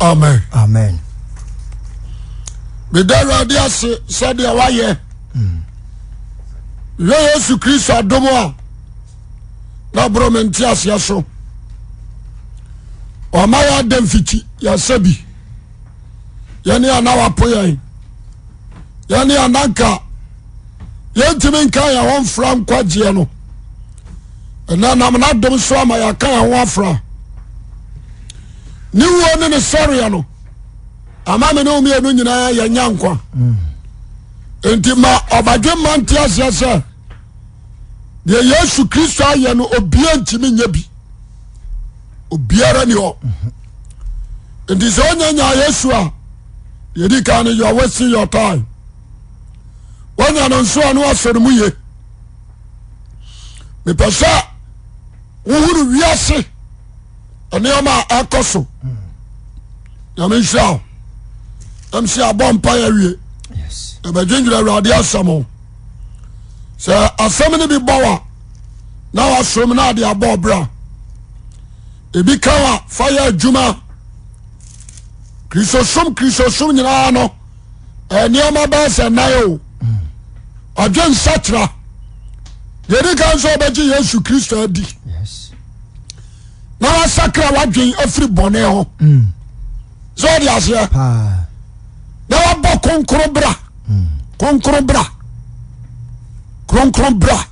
Amen. Amen. Meda Awurade ase sɛdeɛ wayɛ. Hwɛ Yesu Kristo adom a na borɔ me nte aseɛ so. Ɔma yɛ ada mfiti yɛsɛ bi. Yɛne a na wapo yɛn. Yɛne a na nka yɛntumi nka yɛn ho mfra nkwagyeɛ no. Ɛnɛ nam n'adom so ama yɛaka yɛn ho afra. Ne wuo ne ne sɔreɛ no ama me ne wo mmienu nyinaa yɛnya nkwa. Nti ma ɔbadwemma nte aseɛ sɛ deɛ Yesu Kristo ayɛ no obiara ntumi nyɛ bi. Obiara ni hɔ. Nti sɛ wonya nya Yesu a yɛdi kan no you are wasting your time. Wonya no nso a no asɔ no mu ye. Mepɛ sɛ wohunu wiase nneɛma a ɛkɔ so. Nyame nhyira wo. Ɛm sɛ abɔ mpa yɛ awie. Ɛbɛdwendwene Awurade asɛm ho. Sɛ asɛm no bi bɔ wa na wasom na ade abɔ ɔbra. Ebi ka wa fa yɛ adwuma. Kristosom Kristosom nyinaa no nneɛma bɛyɛ sɛ nan o. Ɔdwe nsakyera. Yɛdi kan sɛ ɔbɛgye Yesu Kristo adi. Na wasakra wadwen afiri bɔne ho. Sɛ ɔde aseɛ. Na wabɔ kronkron bra. Kronkron bra. Kronkron bra.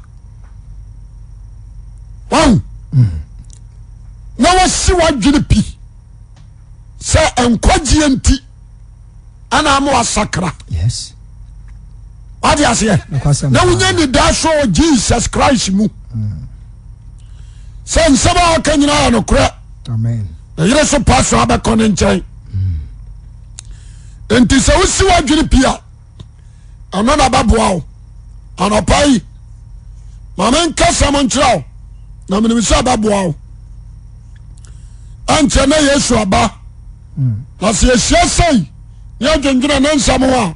Wahu. Na wasi wadwene pi sɛ nkwagyeɛ nti ana ama wasakra. Yes. Wade aseɛ. Na wonya nidaso wɔ Jesus Christ mu. Sɛ nsɛm a ɔka nyinaa yɛ nokorɛ. Amen. Na yere so pa so abɛkɔ ne nkyɛn. Nti sɛ wosi w'adwene pi a ɛno na bɛboa wo. Anɔpa yi ma menka sɛm nkyerɛ wo na menim sɛ ɛbɛboa wo. Ɛnkyɛ na Yesu aba. Na sɛ yɛhyia sɛi ne adwendwene ne nsɛm ho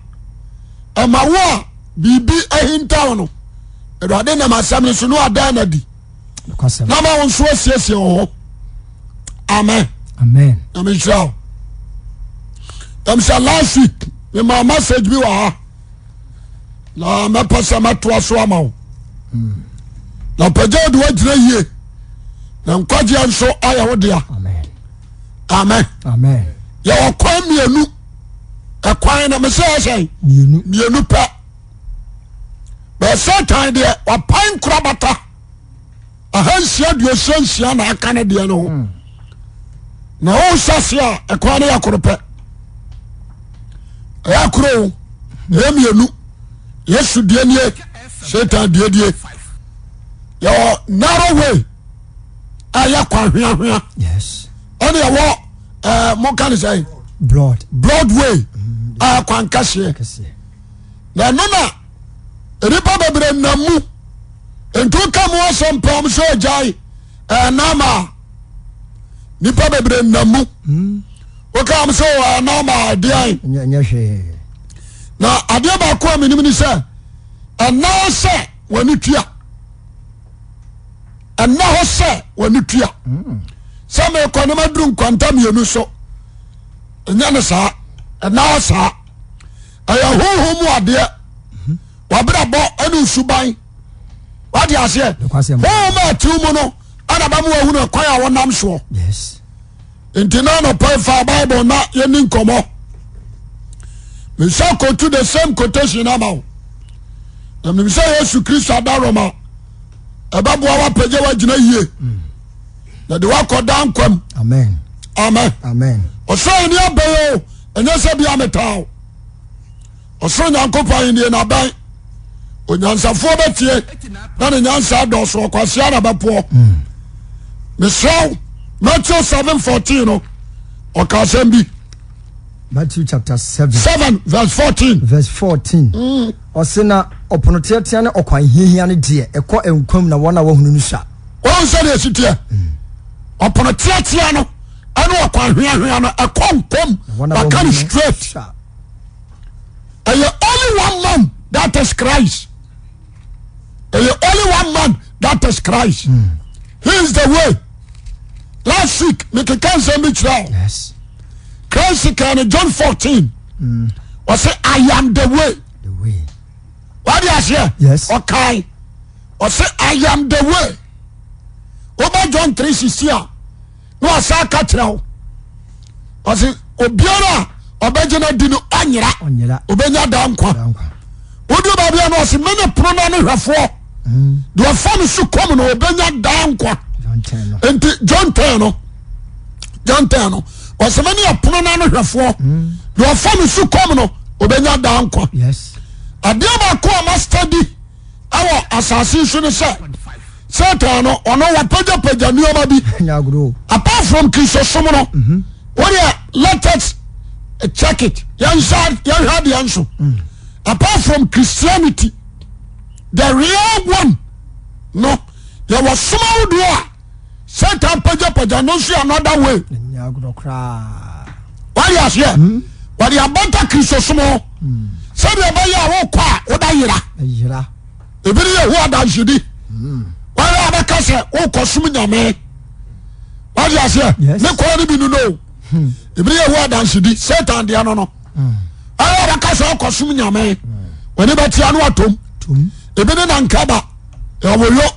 a ɛma wo a biribi ahintaw no Awurade nam asɛm no so ne wadan no adi na ma wo nso asiesie wo ho. Amen. Amen. Na menhyira wo. Ɛm sɛ last week mema message bi wɔ ha na mɛpɛ sɛ mɛtoa so ama wo. Na pagya wode woagyina yie na nkwagyeɛ nso ayɛ wo dea. Amen. Amen. Amen. Yɛwɔ kwan mmienu. Ɛkwan na mesɛ ɛsɛn mmienu. Mmienu pɛ. Bɛɛ Satan deɛ wapan nkorabata 666 na aka ne deɛ no ho. Na wohyɛ ase a ɛkwan no yɛ koro pɛ. Ɛyɛ koro o. Ɛyɛ mmienu. Yesu deɛ nie, Satan deɛ die. Yɛwɔ narrow way a ɛyɛ kwan hweahwea. Yes. Ɛne ɛwɔ ɛɛ mo ka ne sɛ. Broad. Broadway a kwan kɛseɛ. Kɛseɛ. Na ɛno na nnipa bebree nam mu. Nti woka mu asɛm pɛ wɔn sɛ ɔgyae ɛnam a nnipa bebree nam mu. Woka wɔn sɛ ɛnam a ɛdeɛn. Nyɛ hwee. Na adeɛ baako a menim ne sɛ ɛnam sɛ wɔn tua. Ɛnna hɔ sɛ wɔn tua. Sɛ mekɔ ne maduru nkwanta mmienu so ɛnyɛ ne saa ɛnna hɔ saa. Ɛyɛ honhom mu adeɛ. Wabrabɔ ɛne nsuban. Wate aseɛ? Honhom a ɛtew mu no ɛna bɛma wahunu ɛkwan a wɔnam soɔ. Nti na anɔpa fa Bible na yɛni nkɔmmɔ. Mensa kotu the same quotation ama wo. Na menim sɛ Yesu Kristo adaroma ɛbɛboa wapagya woagyina yie. Na de woakɔ daa nkwam. Amen. Amen. Amen. Ɔsoro ahenni abɛn o, ɛnyɛ sɛ bia metaa o. Ɔsoro Nyankopɔn ahenni na abɛn. Onyansafoɔ bɛtie na ne nyansa adɔɔso ɔkwasea na bɛpoɔ. Mesrɛ wo, Matthew 7:14 no, ɔka asɛm bi. Matthew chapter 7. 7 verse 14. Verse 14. Ɔse na ɔpono teatea ne ɔkwan hiahia no deɛ ɛkɔ nkwa mu na wɔn a wɔhunu no sua. Wɔn sɛ deɛ ɛsi teɛ. Ɔpono teatea no ɛne ɔkwan hweahwea no ɛkɔ nkwa mu. Wɔn a Waka no wɔhunu no straight. sua. Ɛyɛ only one man that is Christ. Ɛyɛ only one man that is Christ. He is the way. Last week mekeka nsɛm bi kyerɛ wo. Yes. Christ Yesu kan no John 14 ɔsɛ I am the way. The way. Wade aseɛ? Yes. Ɔkae ɔsɛ I am the way. Woba John 3:16 a na wasa aka kyerɛ wo ɔsɛ obiara a ɔbɛgye no adi no ɔnyera Ɔnyera. obɛnya daa nkwa. Daa nkwa. Wodu baabi a na ɔsɛ mene pono no ano hwɛfoɔ deɛ ɔfa me so kɔm no ɔbɛnya daa nkwa. John 10 no. Nti John 10 no John 10 no ɔsɛ mene ɛpono no ano hwɛfoɔ deɛ ɔfa me so kɔm no ɔbɛnya daa nkwa. Yes. Adeɛ baako a ma study ɛwɔ asase so ne sɛ Satan no ɔno wapagyapagya nneɛma bi Nya agorɔ. apart from Kristosom no wodeɛ let us check it yɛnhwɛ yɛnhwɛ adeɛ nso apart from Christianity the real one no yɛwɔ som ahodoɔ a Satan pagyapagya no nso yɛ another way. Nya agorɔ koraa. Wade aseɛ wɔde abata Kristosom ho sɛdeɛ ɛbɛyɛ a wokɔ a wobɛyera. Ɛyera. Ebi ne Yehowa Adansedi. Wɔyɛ a bɛka sɛ wokɔ som Nyame. Wade aseɛ Yes. ne kɔɔ no bi no no. Ebi ne Yehowa Adansedi Satan deɛ no no. Wɔyɛ a bɛka sɛ wokɔ som Nyame. Wɔne bɛtia no atom. Tom. Ebi ne Nankaba ɛwɔyɔ.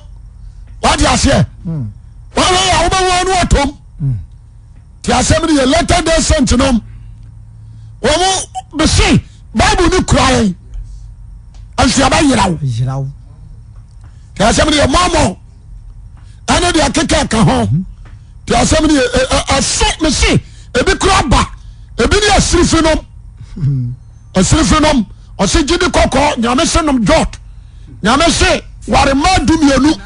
Wade aseɛ wɔyɛ a wobɛwɔ no atom. Ti asɛm no yɛ latter day saint nom. Wɔn bese Bible no kura yɛn. Nso yɛbɛyera wo. Yera wo. Ti asɛm no yɛ mɔmɔ ɛne deɛ keka ka ho. Ti asɛm no yɛ ɛso mese ebi kura ba ebi ne asirifi nom. Asirifi nom ɔse gyidi kɔkɔɔ nyame se nom jot nyame se ware mma 12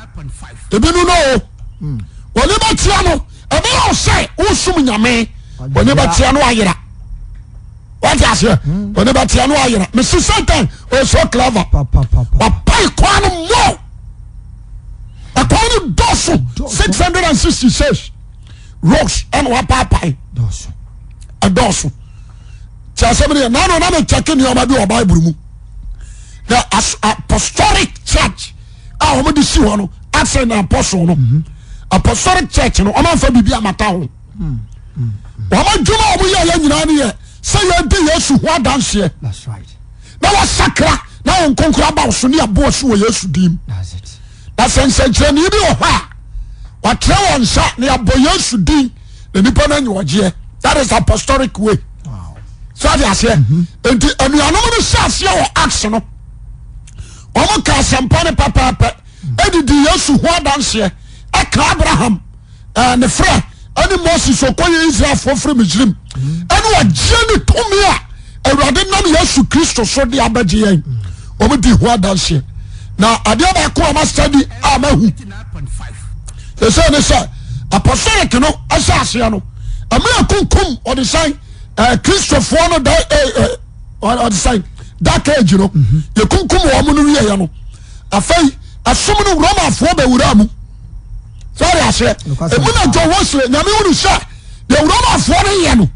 ebi no no o. Wɔne bɛtia no ɛbɛyɛ wo sɛ wosom nyame wɔne bɛtia no ayera. Wate aseɛ wɔne bɛtia no ayera. Mese Satan ɔyɛ so clever. Pa pa pa pa. Wapae kwan no mmɔ. Ɛkwan no dɔɔso 666 rocks ɛna wapaapae. Dɔɔso. Ɛdɔɔso. Tí asɛm no yɛ nanu na mi kyɛke nneɛma bi wɔ Bible mu. The apostolic church a wɔn de si hɔ no asɛn na apostle no. Apostolic church no wɔn anfa biribi amata ho. Wɔn adwuma a wɔn yɛ yɛ nyinaa no yɛ sɛ yɛdi Yesu ho adanseɛ. That's right. Na wasakra na wɔn nkonkoro aba wo so ne aboɔ so wɔ Yesu din mu. That's it. Na sɛ nsɛnkyerɛnne bi wɔ hɔ a wɔatrɛ wɔn nsa na yɛabɔ Yesu din na nipa no anya ɔgyeɛ. That is apostolic way. Wow. So ade aseɛ. Nti anuanom no hyɛ aseɛ wɔ Acts no. Wɔn ka asɛmpa no pɛpɛɛpɛ. Edidi Yesu ho adanseɛ. Ɛka Abraham ne frɛ ɛne Moses ɔkɔyɛ Israelfoɔ firi Misrim. Ɛne ɔgyeɛ ne tumi a Awurade nam Yesu Kristo so de abɛgye yɛn. Wɔn di ho adanseɛ. Na adeɛ baako a ma study a mahu sɛ ne sɛ apostolic no ɛhyɛ aseɛ no ɛmɛ akunkum ɔde sɛn Kristofoɔ no da ɔde sɛn dark age no yɛkunkum wɔn no wieɛ no afei ɛsom no Romafoɔ bɛwura mu sɛ ɔde aseɛ emu na John Wesley nyame wunu sɛ deɛ Romafoɔ no yɛ no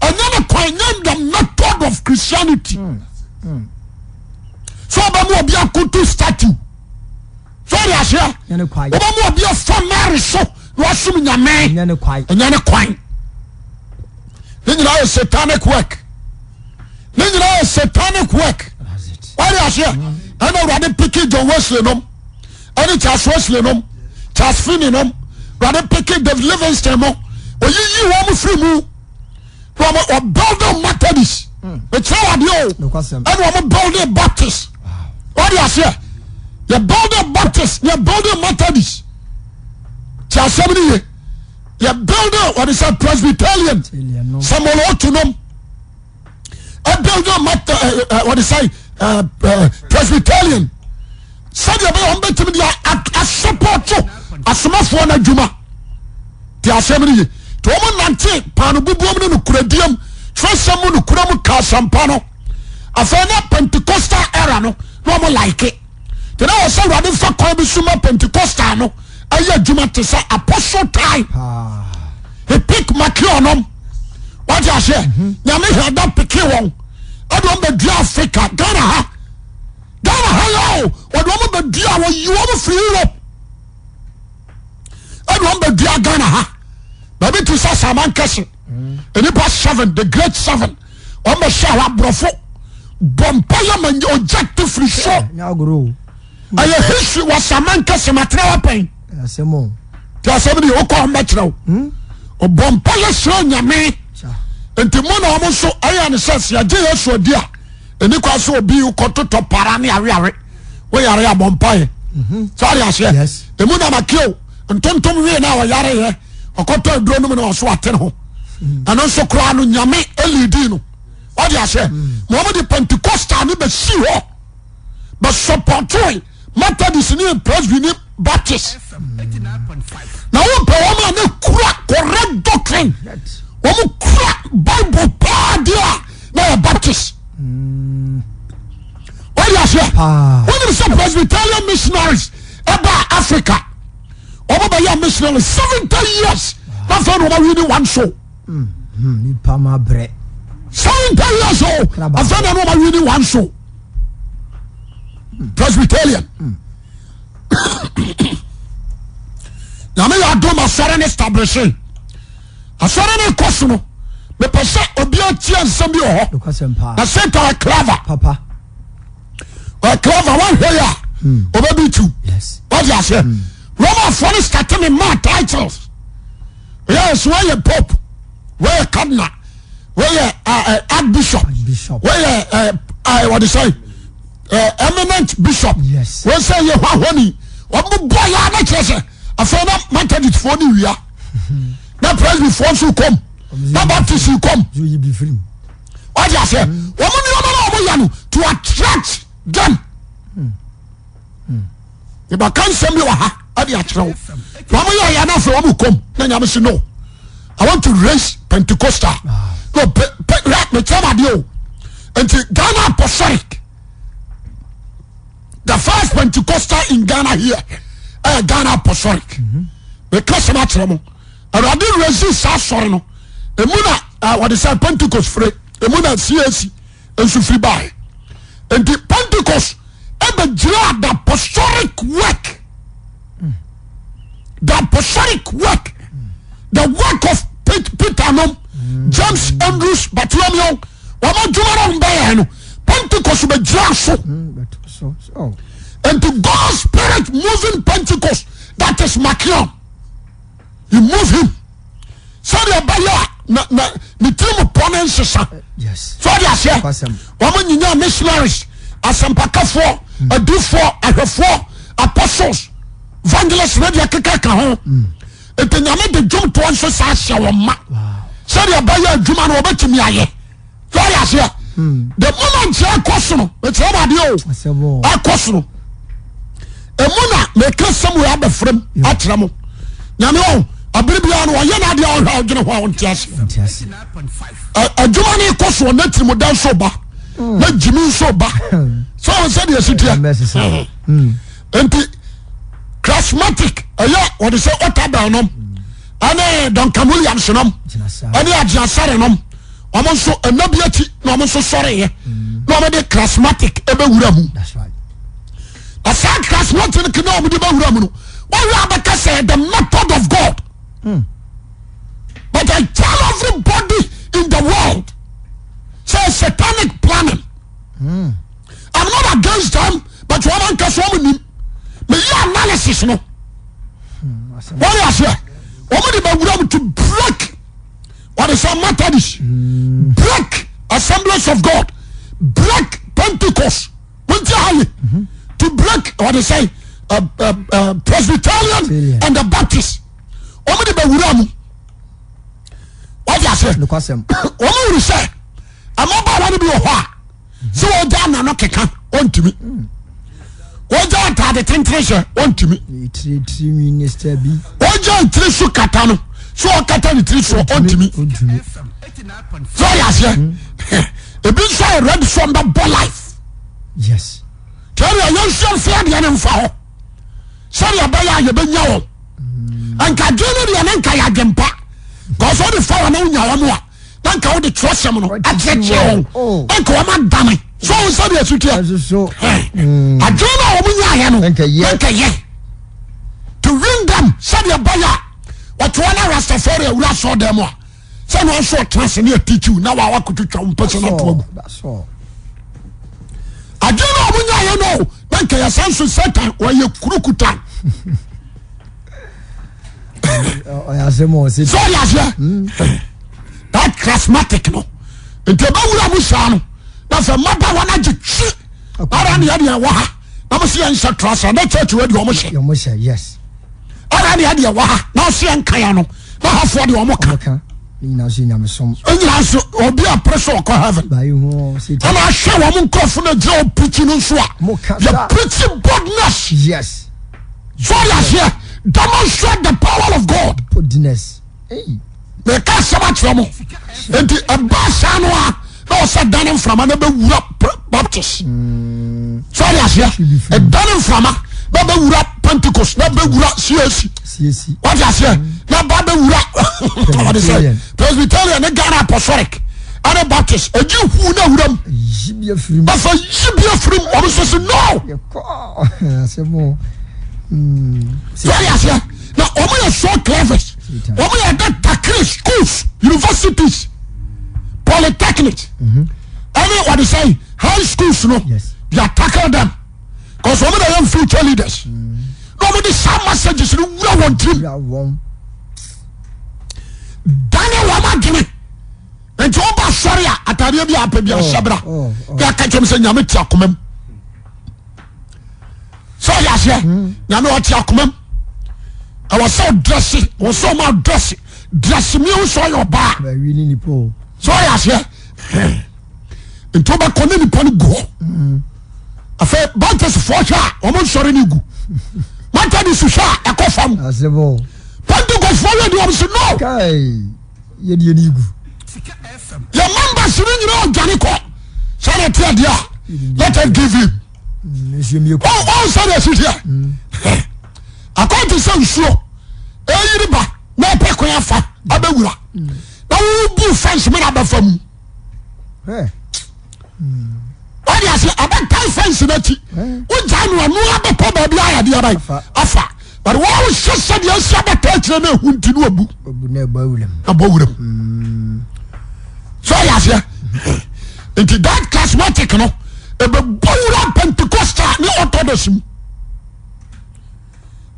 ɛnyɛ ne kwan nyɛ the method of Christianity sɛ ɔbɛma obi akoto statue sɛ ɔde aseɛ ɔbɛma obi afa Mary so na wasom nyame ɛnyɛ ne kwan ɛnyɛ ne kwan ne nyinaa yɛ satanic work ne nyinaa yɛ satanic work ɔde aseɛ ɛna awurade piki John Wesley nom ɛne Charles Wesley nom Charles Finney nom awurade piki David Livingstone mo oyiyi wɔn firi mu na wɔn ɔbuilding Methodist ɛkyerɛ wɔ adeɛ o ɛna wɔn building Baptist ɔde aseɛ yɛ building Baptist yɛ building Methodist ti asɛm no ye yɛ building wɔde sɛ Presbyterian Samuel Otu nom ɛbuilding wɔde sɛ Presbyterian sɛdeɛ ɛbɛyɛ wɔn bɛtumi de asopɔto asomafoɔ no adwuma te asɛm no ye nti wɔn nante paano bubuom ne nokorɛdiem twerɛsɛm mu nokorɛ mu ka asɛmpa no afei na Pentecostal era no na wɔn like te na wɔ sɛ awurade fa kwan bi so ma Pentecostal no ɛyɛ adwuma te sɛ apostle time he pick makeonom wate aseɛ nyame hwɛ da peke wɔn ɛde wɔn bɛdua Africa Ghana ha Ghana ha yɛ o wɔde wɔn bɛdua wɔyi wɔn firi Europe ɛde wɔn bɛdua Ghana ha baabi te sɛ Saman kɛse. Nnipa seven, the great seven, wɔn bɛ hyɛ hɔ aborɔfo bɔ mpa yɛ ma ogya te firi so. Ɛyɛ history wɔ saman kɛse ma tena hɔ pɛn. Tí asɛm ni okɔ wɔn bɛkyerɛ o. Ɔbɔ mpa yɛ srɛ nyame. Nti mo na wɔn nso ɛyɛ ne sɛ sɛ yɛgye Yesu adi a ɛni kwa sɛ obi kɔtotɔ para ne aweawe woyare abɔ mpa yɛ. Sɛ ɔde aseɛ emu na makeo ntontom wee na ɔyare yɛ. Ɔkɔtɔ aduro nom na ɔso ate ne ho. Ɛno nso koraa no nyame elidi no. Ɔde aseɛ ma wɔn de Pentecostal ne bɛsi hɔ bɛ supportoe Methodist ne Presby ne Baptist. Na wɔn pɛ wɔn a ne kura correct doctrine. Wɔn kura Bible paa deɛ a na yɛ Baptist. Ɔde aseɛ wɔn sɛ Presbyterian missionaries ɛba Africa. Wɔn bɛ yɛ missionary 70 years na afei na wɔn awi ni one soul. Nipa ma brɛ. 70 years o afei na wɔn awi ni one soul. Presbyterian. Nyame yɛ adom asɔre ne establishing asɔre ne kɔ so no mepɛ sɛ obi atie nsɛm bi wɔ hɔ na Satan yɛ clever. Papa. Ɔyɛ clever wɔnhwɛ yɛ a ɔbɛbi tiw. Wɔde aseɛ Romafoɔ no starte me maa titles. Yes, wɔyɛ pope, wɔyɛ cardinal, wɔyɛ archbishop, wɔyɛ wɔde sɛ eminent bishop, wɔn sɛ yɛ hwahwani. Wɔn bɔ yɛ ana kyerɛ sɛ afei na Methodistfoɔ ne wia na Presbyfoɔ nso kɔm na Baptist kɔm. Wɔde aseɛ wɔn nneɛma na wɔn yɛ no to attract them. Ìbàkà nsɛm bi wɔ ha ɛde akyerɛ wo. Wɔn yɛ yɛ anafɛ wɔn kɔm na nyame si no. I want to raise Pentecostal. No, pe pe rɛ mekyerɛ mu adeɛ o. Nti Ghana Apostolic, the first Pentecostal in Ghana here, ɛyɛ Ghana Apostolic. Meka sɛm akyerɛ mo. Awurade raise saa sɔre no. Emu na wɔde sɛ Pentecost fire. Emu na CAC nso firi baeɛ. Nti Pentecost ɛbɛgyina the apostolic work. The apostolic work. The work of Peter nom, James, Andrews, Bartholomew. Wɔn adwuma no wɔn bɛyɛ no. Pentecost bɛgyina so. Nti God spirit moving Pentecost, that is Makion. He move him. Sɛdeɛ ɛbɛyɛ a na na ne tirim pɔ ne nsesa. So ɔde aseɛ wɔn nyinya missionaries, asɛmpakafoɔ, adifoɔ, ahwɛfoɔ, apostles, evangelists ne deɛ keka ka ho. Nti nyame de dwomtoɔ nso saa hyɛ wɔn ma. Sɛdeɛ ɛbɛyɛ adwuma no wɔbɛtumi ayɛ. So ɔde aseɛ the moment yɛ kɔ so no mekyerɛ mu adeɛ o ɛkɔ so no emu na meka sɛm wei abɛfra mu akyerɛ mo. Nyame ɔ abere biara no ɔyɛ n'adeɛ a ɔhwɛ a ɔdwene ho a ɔnte ase. Adwuma no kɔ soɔ na tirimuda nso ba na gyimi nso ba sɛ ɔn sɛ deɛ si teɛ. Nti charismatic ɛyɛ wɔde sɛ Otabil nom ɛne Duncan Williams nom ɛne Agyeasare nom wɔn nso ɛna bi akyi na wɔn nso sɔreeɛ na wɔn de charismatic ɛbɛwura mu. Na saa charismatic na wɔn de bɛwura mu no wɔn yɛ abɛka sɛ the method of God. But I tell everybody in the world say satanic planning. I'm not against them, but wɔn ankasa wɔn nim. Meyɛ analysis no. Wɔn yɛ aseɛ wɔn de bɛwura mu to break wɔde sɛ Methodist, break Assemblies of God, break Pentecost. Wɔn ti ha yi to break wɔde sɛ Presbyterian and the Baptist. Wɔn de bɛwura mu. Wɔde aseɛ wɔn wuru sɛ mmabaawa no bi wɔ hɔ a sɛ wɔgya anano keka ɔntumi, wɔgya ataade tentene hyɛ ɔntumi, wɔgya tiri so kata no sɛ ɔkata ne tiri so ɔntumi. Sɛ ɔyɛ aseɛ ebi nso ayɛ ready so ɔmbɛbɔ life. Kyerɛ yɛn nso mfe adeɛ no mfa hɔ sɛdeɛ ɛbɛyɛ a yɛbɛnya wɔn. Nka adwene no deɛ ne nka yɛ adwempa kɔsɛ wode fa wɔn na wonya wɔn a na nka wode twerɛsɛm no akyerɛkyerɛ wɔn na nka wɔn adane so wɔn sɛdeɛ ɛso teɛ adwene no a wɔn nyaayɛ no na nka yɛ to win them sɛdeɛ ɛbɛyɛ a wɔte wɔn a Rastafari awura asɔɔdan mu a. Sɛ na ɔnso ɔtena ase ne atikyiw na wawa kotwitwa wo mpɛsɛ no ato agu. Adwene na ɔmo nyaayɛ no na nka yɛsan so Satan ɔyɛ kurukutan. Sɛ ɔyɛ aseɛ that charismatic no nti ɛbɛwura mu saa no na sɛ mmabaawa no agye twi ara ne ɛdeɛ ɛwɔ ha na mo sɛ yɛnhyɛ trasa na church wɔ deɛ ɔmo hyɛ ara ne ɛdeɛ ɛwɔ ha na ɔsɛ yɛnka ya no na hafoɔ deɛ ɔmo ka nyinaa nso obi a pere sɛ ɔkɔ heaven ɛna ahwɛ wɔn nkurɔfo no gyina wɔn pirikyi no nso a yɛ pirikyi boldness yes so ɔyɛ aseɛ demonstrate the power of God boldness meka asɛm akyerɛ mo nti ɛbaa saa no a na ɔsɛ dane mframa na bɛwura Baptist so ɔyɛ aseɛ ɛdane mframa na bɛwura Pentecost na bɛwura CAC wate aseɛ na ba bɛwura ɔde sɛ Presbyterian ne Ghana Apostolic ɛne Baptist ɛgye hu na wura mu bɛfɛ yi bi afirim ɔno nso si no so ɔyɛ aseɛ na wɔn yɛ so clever wɔn yɛ de takiri schools universities polytechnics ɛne wɔde sɛ high schools no they are tackle them because wɔn na yɛ future leaders na wɔn de saa messages no wura wɔn tirim dane wɔn adwene nti wɔn ba sɔre a ataadeɛ bi a apɛ bi ahyɛ bra yɛ aka kyɛm sɛ nyame te akoma mu. Sɛ ɔyɛ aseɛ nyame ɔte akoma mu ɛwɔ sɛ ɔdrɛse wɔ sɛ ɔma ɔdrɛse drɛse mi sɛ ɔyɛ ɔbaa sɛ ɔyɛ aseɛ nti wobɛkɔ ne nipa no gu hɔ afei baptistfoɔ hwɛ a wɔn nsɔre no gu Methodist hwɛ a ɛkɔ fam Pentecostfoɔ hwɛ deɛ wɔn sɛ no yɛ members no nyinaa ɔdwane kɔ sɛ na ɛte adeɛ a let us give him ɔn sɛ deɛ ɛsi teɛ akɔnte sɛ nsuo ɛyiri ba na ɔpɛ kwan afa abɛwura na wobu fɛnse mu na abɛfa mu wọ́n ase abɛtae fɛnse n'akyi wogyae no ɔno abɛtɔ baabi ayɛ adeɛ aban afa but wɔn hyɛ sɛ deɛ asi abɛta akyerɛ no ehu nti no abu abɔ wuram so ɔyɛ aseɛ nti that charismatic no ɛbɛbɔ wura Pentecostal ne Orthodox mu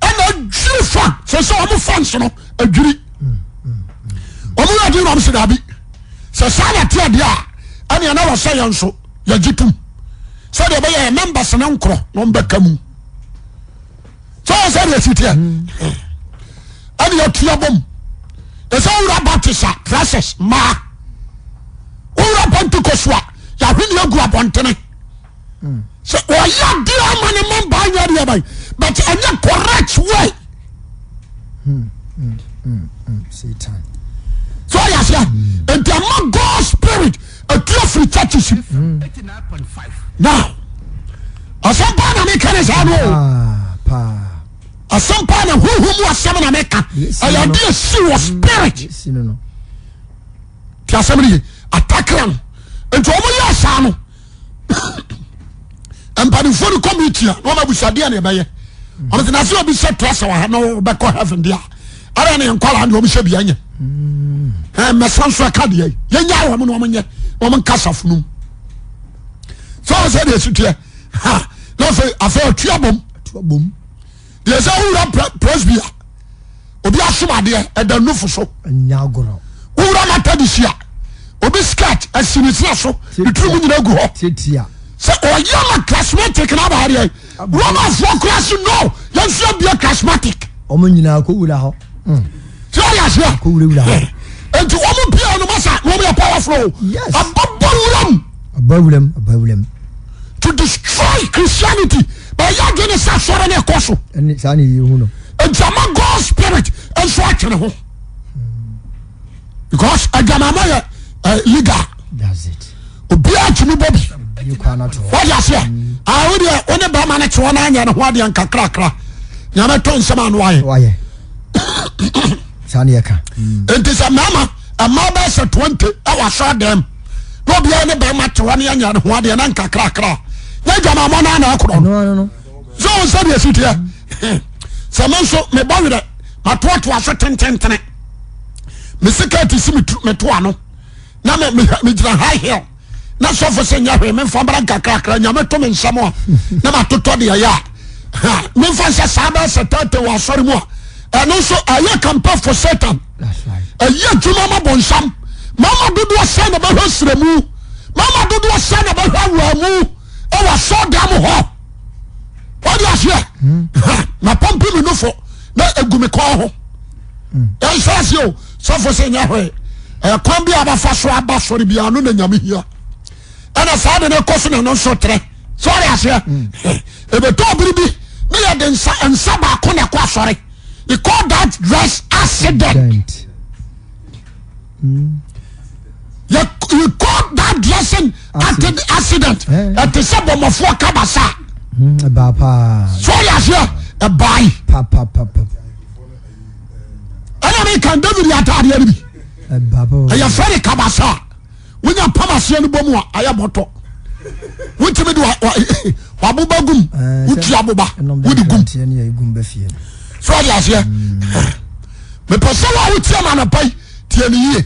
ɛna adwiri fa sɛ sɛ wɔn fans no adwiri wɔn yɛ adi na wɔn sɛ dabi sɛ saa na te adeɛ a ɛna ɛna wɔ sɛ yɛn nso yɛgye tum sɛdeɛ ɛbɛyɛ yɛ members ne nkorɔ na wɔn bɛka mu sɛ wɔn sɛ deɛ si teɛ ɛna yɛtua bom ɛsɛ wura Baptist a process mmaa wura Pentecost a yɛahwene agu abɔntene. Sɛ ɔyɛ adeɛ ama ne ma mbaa nyɛ adeɛ aban but ɛnyɛ correct way. Satan. So ɔyɛ aseɛ nti ama God spirit atu afiri churches mu. Now asɛm paa na meka ne saa no o. Ah, Asɛm paa na huhu mu asɛm na meka. Ɛyɛ adeɛ si wɔ spirit. Ti asɛm no ye atakra no nti wɔn yɛ saa no. mpanimfoɔ no kɔ meeting a na wɔn abusa deɛ na ɛbɛyɛ wɔn sɛ n'ase obi hyɛ trasa wɔ ha na ɔbɛkɔ heaven deɛ ara ne nkwadaa deɛ wɔn hyɛ bia nyɛ ɛn mmɛsa nso ɛka deɛ yɛn nya wɔn na wɔn nyɛ na wɔn nkasa funum sɛ wɔn sɛ deɛ esi teɛ ha na afei afei atua bom deɛ sɛ wura presby a. Obi asom adeɛ ɛda nufu so. Wowura Methodist a obi skirt asi ne sira so ne tiri mu nyina gu hɔ. Sɛ ɔyɛ ma charismatic na aba adeɛ. Romanfoɔ kura se no yɛn nso abie charismatic. Wɔn nyinaa kɔ wura hɔ. Sɛ ɔyɛ aseɛ. Kɔ wura wura hɔ. Nti wɔn pia no masa na wɔn yɛ powerful o. Yes. Ababɔ wuram. Aba wuram aba wuram. To destroy Christianity. Bɛyɛ adwene sɛ asɔre no ɛkɔ so. Ɛne saa na yɛhu no. Nti ama God spirit nso atwe ne ho. Because adwamamɔ yɛ eh, legal. That's it. Obiara tumi bɔ bi. Wọ́n aseɛ. Awo deɛ wo ne bɛrima no te hɔ na anyɛ ne ho adeɛ nkakrakra. Nyame tɔ nsɛm ano ayɛ. Wayɛ. Saa na yɛka. Nti sɛ mmarima mmaa bɛyɛ sɛ 20 ɛwɔ asɔre dɛm na obiara ne bɛrima te hɔ ne anyɛ ne ho adeɛ na nkakrakra. Nyɛ adwamamɔ no ana akorɔ no. Sɛ wɔn sɛ deɛ si teɛ. Sɛ me nso mebɔ werɛ matoatoa so tententene. Me sikɛti si me to ano na megyina high heel na sɔfo sɛ nyɛ hwee memfa mmra nkakrakra nyame to me nsɛm a na matotɔ deɛ yɛ a memfa nsɛ saa bɛyɛ sɛ tɛtɛ wɔ asɔre mu a ɛno nso ɛyɛ campaign for Satan. Ɛyɛ adwuma ma bɔnsam. Mama dodoɔ sɛ na bɛhwɛ srɛmu, mama dodoɔ sɛ na bɛhwɛ awuramu ɛwɔ asɔɔdan mu hɔ. Wɔde aseɛ na pɔmpi mi nufo na egu mi kɔn ho. Ɛnhyɛ aseɛ o, sɔfo sɛ nyɛ hwee. Ɛkwan bi a bafa so aba sɔre bi ano na nyame hia. Ɛna saa de ne kɔ so na ɛno nso trɛ. Sɛ ɔde aseɛ ebetɔ biri bi ne yɛ de nsa nsa baako na ɛkɔ asɔre. He call that dress accident. Mm. You, you call that dressing accident. Ɛte sɛ bɔmmɔfoɔ kabasa. Ɛbaa paa. So ɔyɛ aseɛ ɛbaayi. Ɛna mi kan David yɛ ataadeɛ no bi. Ɛyɛ fɛ de kabasa. Wonya pam aseɛ no bɔ mu a ayɛ bɔtɔ. Wotumi de waboba gum. Wotua aboba wode gum. So ɔde aseɛ. Mepɛ sɛ wo a wotie ma anɔpa yi tie ne yie.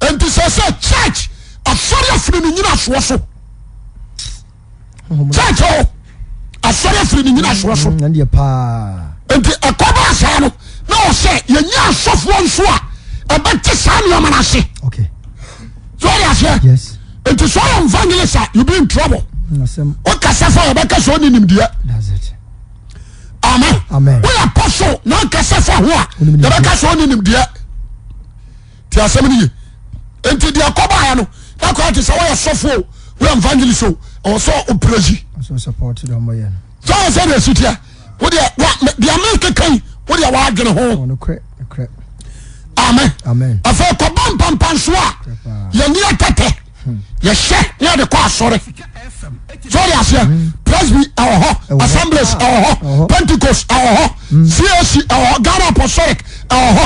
Nti sɛ church asɔre afiri ne nyinasoɔ so. Church o asɔre afiri ne nyinasoɔ so. Nti ɛkɔba saa no na ɔsɛ yɛnya asɔfoɔ nso a ɛbɛte saa nneɛma no ase. So ɔde aseɛ. Nti sɛ ɔyɛ evangelist a you be in trouble. Wokasa fa yɛbɛka sɛ ɔne nimdeɛ. Amen. Woyɛ apostle na ɔkasa fa ho a yɛbɛka sɛ ɔne nimdeɛ. Ti asɛm no ye. Nti deɛ ɛkɔbaeɛ no na kɔyɛ te sɛ woyɛ sɔfo o woyɛ evangelist o ɛwɔ sɛ ɔprɛsi. Sɛ ɔyɛ sɛ deɛ ɛsi teɛ wodeɛ deɛ mekeka yi wodeɛ woadwene ho. Amen. Afei kɔba mpampanso a yɛne atɛtɛ yɛhyɛ ne yɛde kɔ asɔre. So ɔde aseɛ Presby ɛwɔ hɔ, Assemblies ɛwɔ hɔ, Pentecost ɛwɔ hɔ, CAC ɛwɔ hɔ, Ghana Apostolic ɛwɔ hɔ.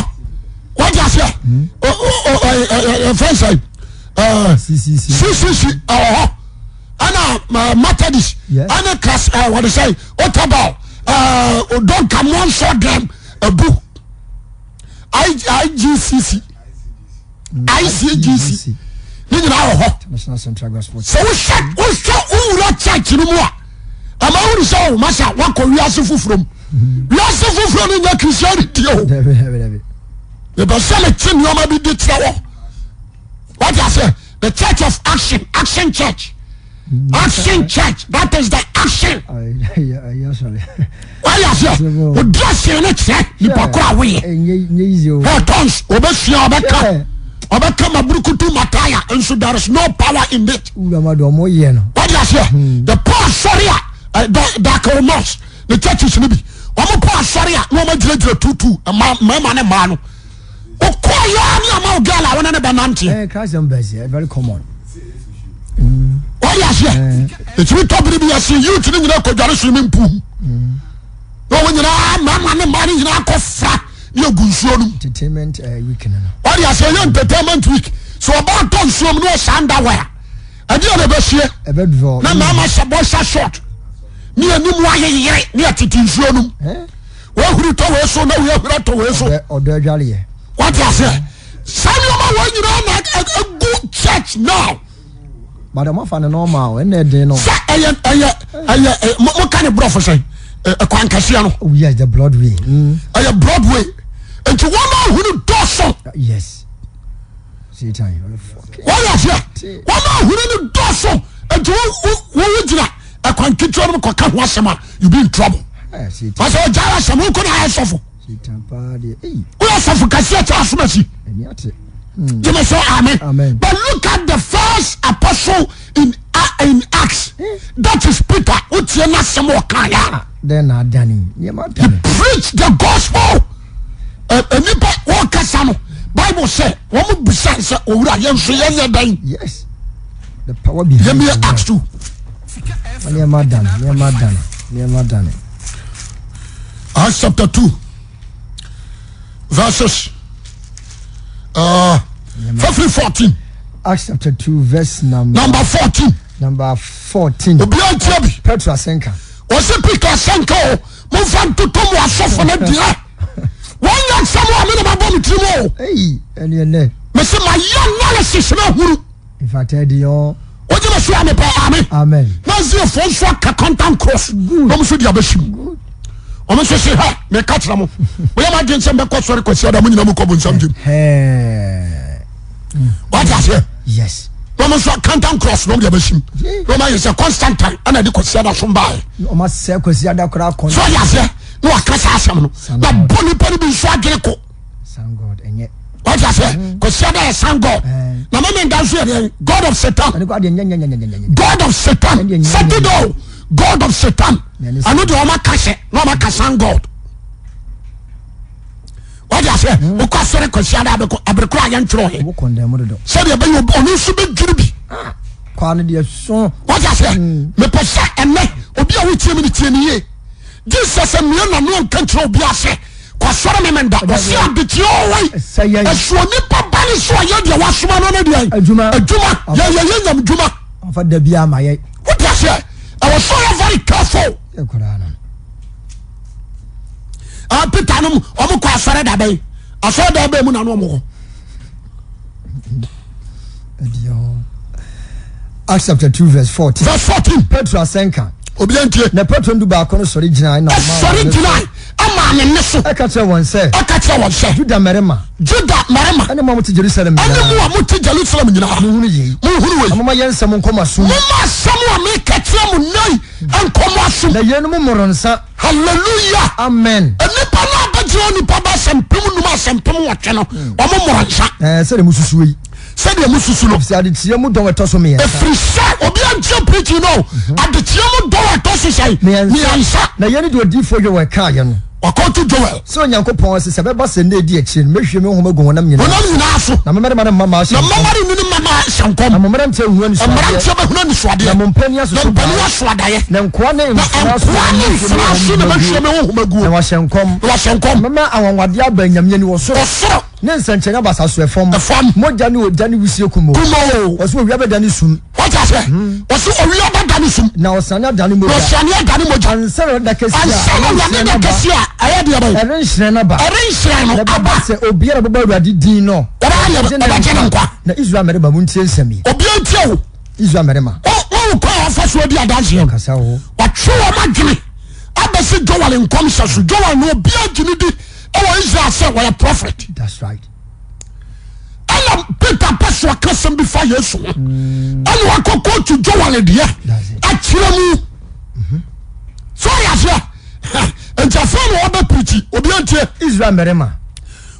Wɔde aseɛ ɛfɛn sɛ CCC ɛwɔ hɔ ɛna Methodist ɛne kas wɔde sɛ Otabel Odonkamoa nsɔ dɛm abu IGCC. ICGC ne nyinaa wɔ hɔ. Sɛ wohwɛ wohwɛ wowura church no mu a ɛma wone sɛ o masa woakɔ wiase foforɔ mu. Wiase foforɔ no nyɛ Christianity o. Mepɛ sɛ mete nneɛma bi de kyerɛ wɔ. Wate aseɛ? The church of action, action church. Action church, that is the action. Wáyé aseɛ, odi aseɛ ne kyerɛ nipa koro a woyɛ. Ɛ tons obɛsua ɔbɛka ɔbɛka maburukutu mataya nso there is no power in it. Wáyé aseɛ, the poor asɔre a daka mosque ne churches ni bi wɔn poor asɔre a na wɔn agyinagyina tutu mmarima ne mmaa no. Okɔ yɛ ne ama wo girl a wɔne ne bɛ nante. Eh, Christ embassy, eh, very common. Wɔde aseɛ. Ɛtumi tɔ bere bi ase youth ne nyinaa kɔdware swimming pool. Na wɔn nyinaa mmarima ne mmaa ne nyinaa kɔ fra ne egu nsuo no mu. Entertainment eh, week no. Wɔde aseɛ yɛ entertainment week. So ɔbaa tɔ nsuo mu na ɔsan da wɔ a ɛdeɛ na ɛbɛsie. Ɛbɛdrɔ. Na mmarima hyɛ boxer short ne anim ayeyere ne ɛtete nsuo no mu. Eh? Wɔahuri tɔ wei so na wei ahuri atɔ wei so. Ɔdɔ adwareɛ. Wate aseɛ? Saa nneɛma wɔn nyinaa na egu church now. But ɔmo afa no normal ɛna ɛden no. Sɛ ɛyɛ ɛyɛ ɛyɛ mo mo ka ne borɔfo sɛn ɛkwan kɛseɛ no. Oh yes, the Broadway. Mm. Ɛyɛ Broadway nti wɔn a ahunu dɔɔso. Yes. Satan. Wɔn yɛ aseɛ wɔn a ahunu no dɔɔso nti wɔn wɔn gyina ɛkwan ketewa no mu kɔka ho asɛm a you be in trouble. Wɔsɛ ɔgya asɛm wɔn kɔ na ayɛ sɔfo. Woyɛ sɔfo kɛseɛ kyɛ asomasi. Gyeme so amen. But look at the first apostle in uh, in Acts. That is Peter. Wotie n'asɛm ɔka ya. He preached the gospel. Nipa wɔkasa no Bible sɛ wɔn bisa sɛ owura yɛn nso yɛn yɛ dɛn. Yes. The power behind. Yɛn yɛ Acts 2. Nneɛma dane, nneɛma dane, nneɛma dane. Acts chapter 2 verses 15 14. Acts chapter 2 verse number number 14. Number 14. Obiara ntia bi. Petro asɛnka. Wɔsi Peter asɛnka o, momfa ntoto mo asɔfo no deɛ. Wɔnyɛ asɛm a me na mabɔ me tirim o. Ei, ɛne ɛnɛ. Mese mayɛ analysis no ahuru. Mfata di ɔ. Wogye me so a mepɛ amen. Amen. Na Ziofoɔ nso aka content cross. Good. Wɔn nso de abɛsi mu. Good. Wɔn nso se hɛ meka kyerɛ mo. Moyɛ mo adwene sɛ mbɛkɔ sɔre kwasi ada mo nyina mo kɔ bonsam gyem. Hɛɛ. Wate aseɛ? Yes. Wɔn nso content cross na wɔn de abɛsi mu. Na wɔn ayɛ sɛ Constantine ɛna de kwasi ada so baeɛ. Wɔn asɛ kwasi ada koraa kɔn. So ɔde aseɛ na waka saa asɛm no. Na bɔ nipa no bi nso adwene ko. Sun God ɛnyɛ. Wate aseɛ? Mm. Kwasi ada yɛ sun God. Eh. Na mɛmɛ nda nso yɛ deɛ God of Satan. God of Satan. Saturday God of Satan. Ɛno deɛ wɔn aka hyɛ na wɔn aka sun God. Wate aseɛ? Mm. Wokɔ asɔre kwasi ada abɛkɔ aberekora a yɛntwerɛ ɔyɛ. Sɛdeɛ ɛbɛyɛ ɔno nso bɛdwiri bi. Ah, Wate aseɛ? Mm. Mepɛ sɛ ɛnɛ obi a wotie mi ne tie ne yie. Jesus mmea n'ano nka nkyerɛ obi ase kɔsɔre me menda ɔse adekyeɛ ɔwɔi ɛsoɔ nipa ba ne so ɔyɛ deɛ wasoma no no deɛ adwuma adwuma yɛyɛ yɛ nyam dwuma ɔfa da bi ama yɛ wote aseɛ ɛwɔ so yɛ very careful ah Peter nom ɔmo kɔ asɔre da bɛn asɔre da bɛn mu na no ɔmo kɔ Acts chapter 2 verse 14. Verse 14. Petro asɛnka. Obi antie. Na Petro ndu baako no sɔre gyinae na ɔmaa Sɔre gyinae ɛmaa ne nne so. Ɛka kyerɛ wɔn sɛ. Ɛka kyerɛ wɔn sɛ. Juda mmarima. Juda mmarima. Ɛne mo a mote Jerusalem nyinaa. Ɛne mo a mote Jerusalem nyinaa. Monhunu yei. Monhunu wei. Na momma yɛn nsɛm nkɔ mo asom. Momma asɛm a meka kyerɛ mo nnɛ yi nkɔ mo asom. Na yeinom mmoro nsa. Hallelujah. Amen. Nnipa no a bɛgyina onipa ba sɛ 5000 asɛ 8,000 no, wɔn mmoro nsa. Ɛɛ sɛdeɛ mususuo yi. Sɛdeɛ mususu no. Efisɛ adekyeɛ mu dɔn ɛtɔ so mmiɛnsa. Efiri sɛ obi antie preaching no, adekyeɛ mu dɔn ɛtɔ so sɛn? Mmiɛnsa. Na yei ne deɛ odiyifoɔ Yoel kaeɛ no. Ɔkɔto Joel. Sɛ Onyankopɔn se, Sɛ ɛbɛba sɛ nna a edi akyiri no, mehwie me honhom agu honam nyinaa. Honam nyinaa so. Na mo mmarima ne mmammaa ahyɛ Na nkɔm. mmammarima ne mmammaa ahyɛ nkɔm. Na mo mmeranteɛ ahunu anisoadeɛ. Mmeranteɛ bɛhunu anisoadeɛ. Na mo mpanin asoso Na mpanin daeɛ. aso adaeɛ. Na nkoa ne Na mfenaa so nkoa ne mfenaa so na mɛhwie me honhom aguo. Na wɔahyɛ nkɔm. Na wɔahyɛ nkɔm. Mɛma anwanwadeɛ aba anyame ani wɔ soro. Ɔsoro. Ne nsɛnkyerɛnne aba asase so ɛfam. Ɛfam. Mogya ne ogya ne wisie kumoo. Kumoo. Ɔse owia bɛdane sum. Wate aseɛ? Ɔse owia bɛdane sum. Na ɔsrane adane mogya. Na ɔsrane adane mogya. Ansa na Awurade da kɛseɛ a Ansa na Awurade da kɛseɛ a ɛyɛ deɛ bɛn? Ɛrenhyerɛn aba. Ɛrenhyerɛn no Na aba. ɛbɛba sɛ obiara a ɔbɛbɔ Awurade din no. Ɔbɛyɛ deɛ bɛn? Ɔbɛgye ne nkwa. Na Israel mmarima montie nsɛm yi. Obiara ntie o. Israel mmarima. Wɔn kwan a wɔfa so adi adanseɛ no. Kasa o. Wɔtwe wɔn adwene abɛsi Joel nkɔmhyɛ so. Joel no obiara gye ne di ɛwɔ Israel sɛ wɔyɛ prophet. That's right. Ɛna Peter pɛ so ɔka sɛm bi fa Yesu ho. Ɛna wakɔ kóòtù Joel deɛ akyerɛ mu. So ɔyɛ aseɛ. Nti afei na ɔbɛ pirikyi obiara ntie. Israel mmarima.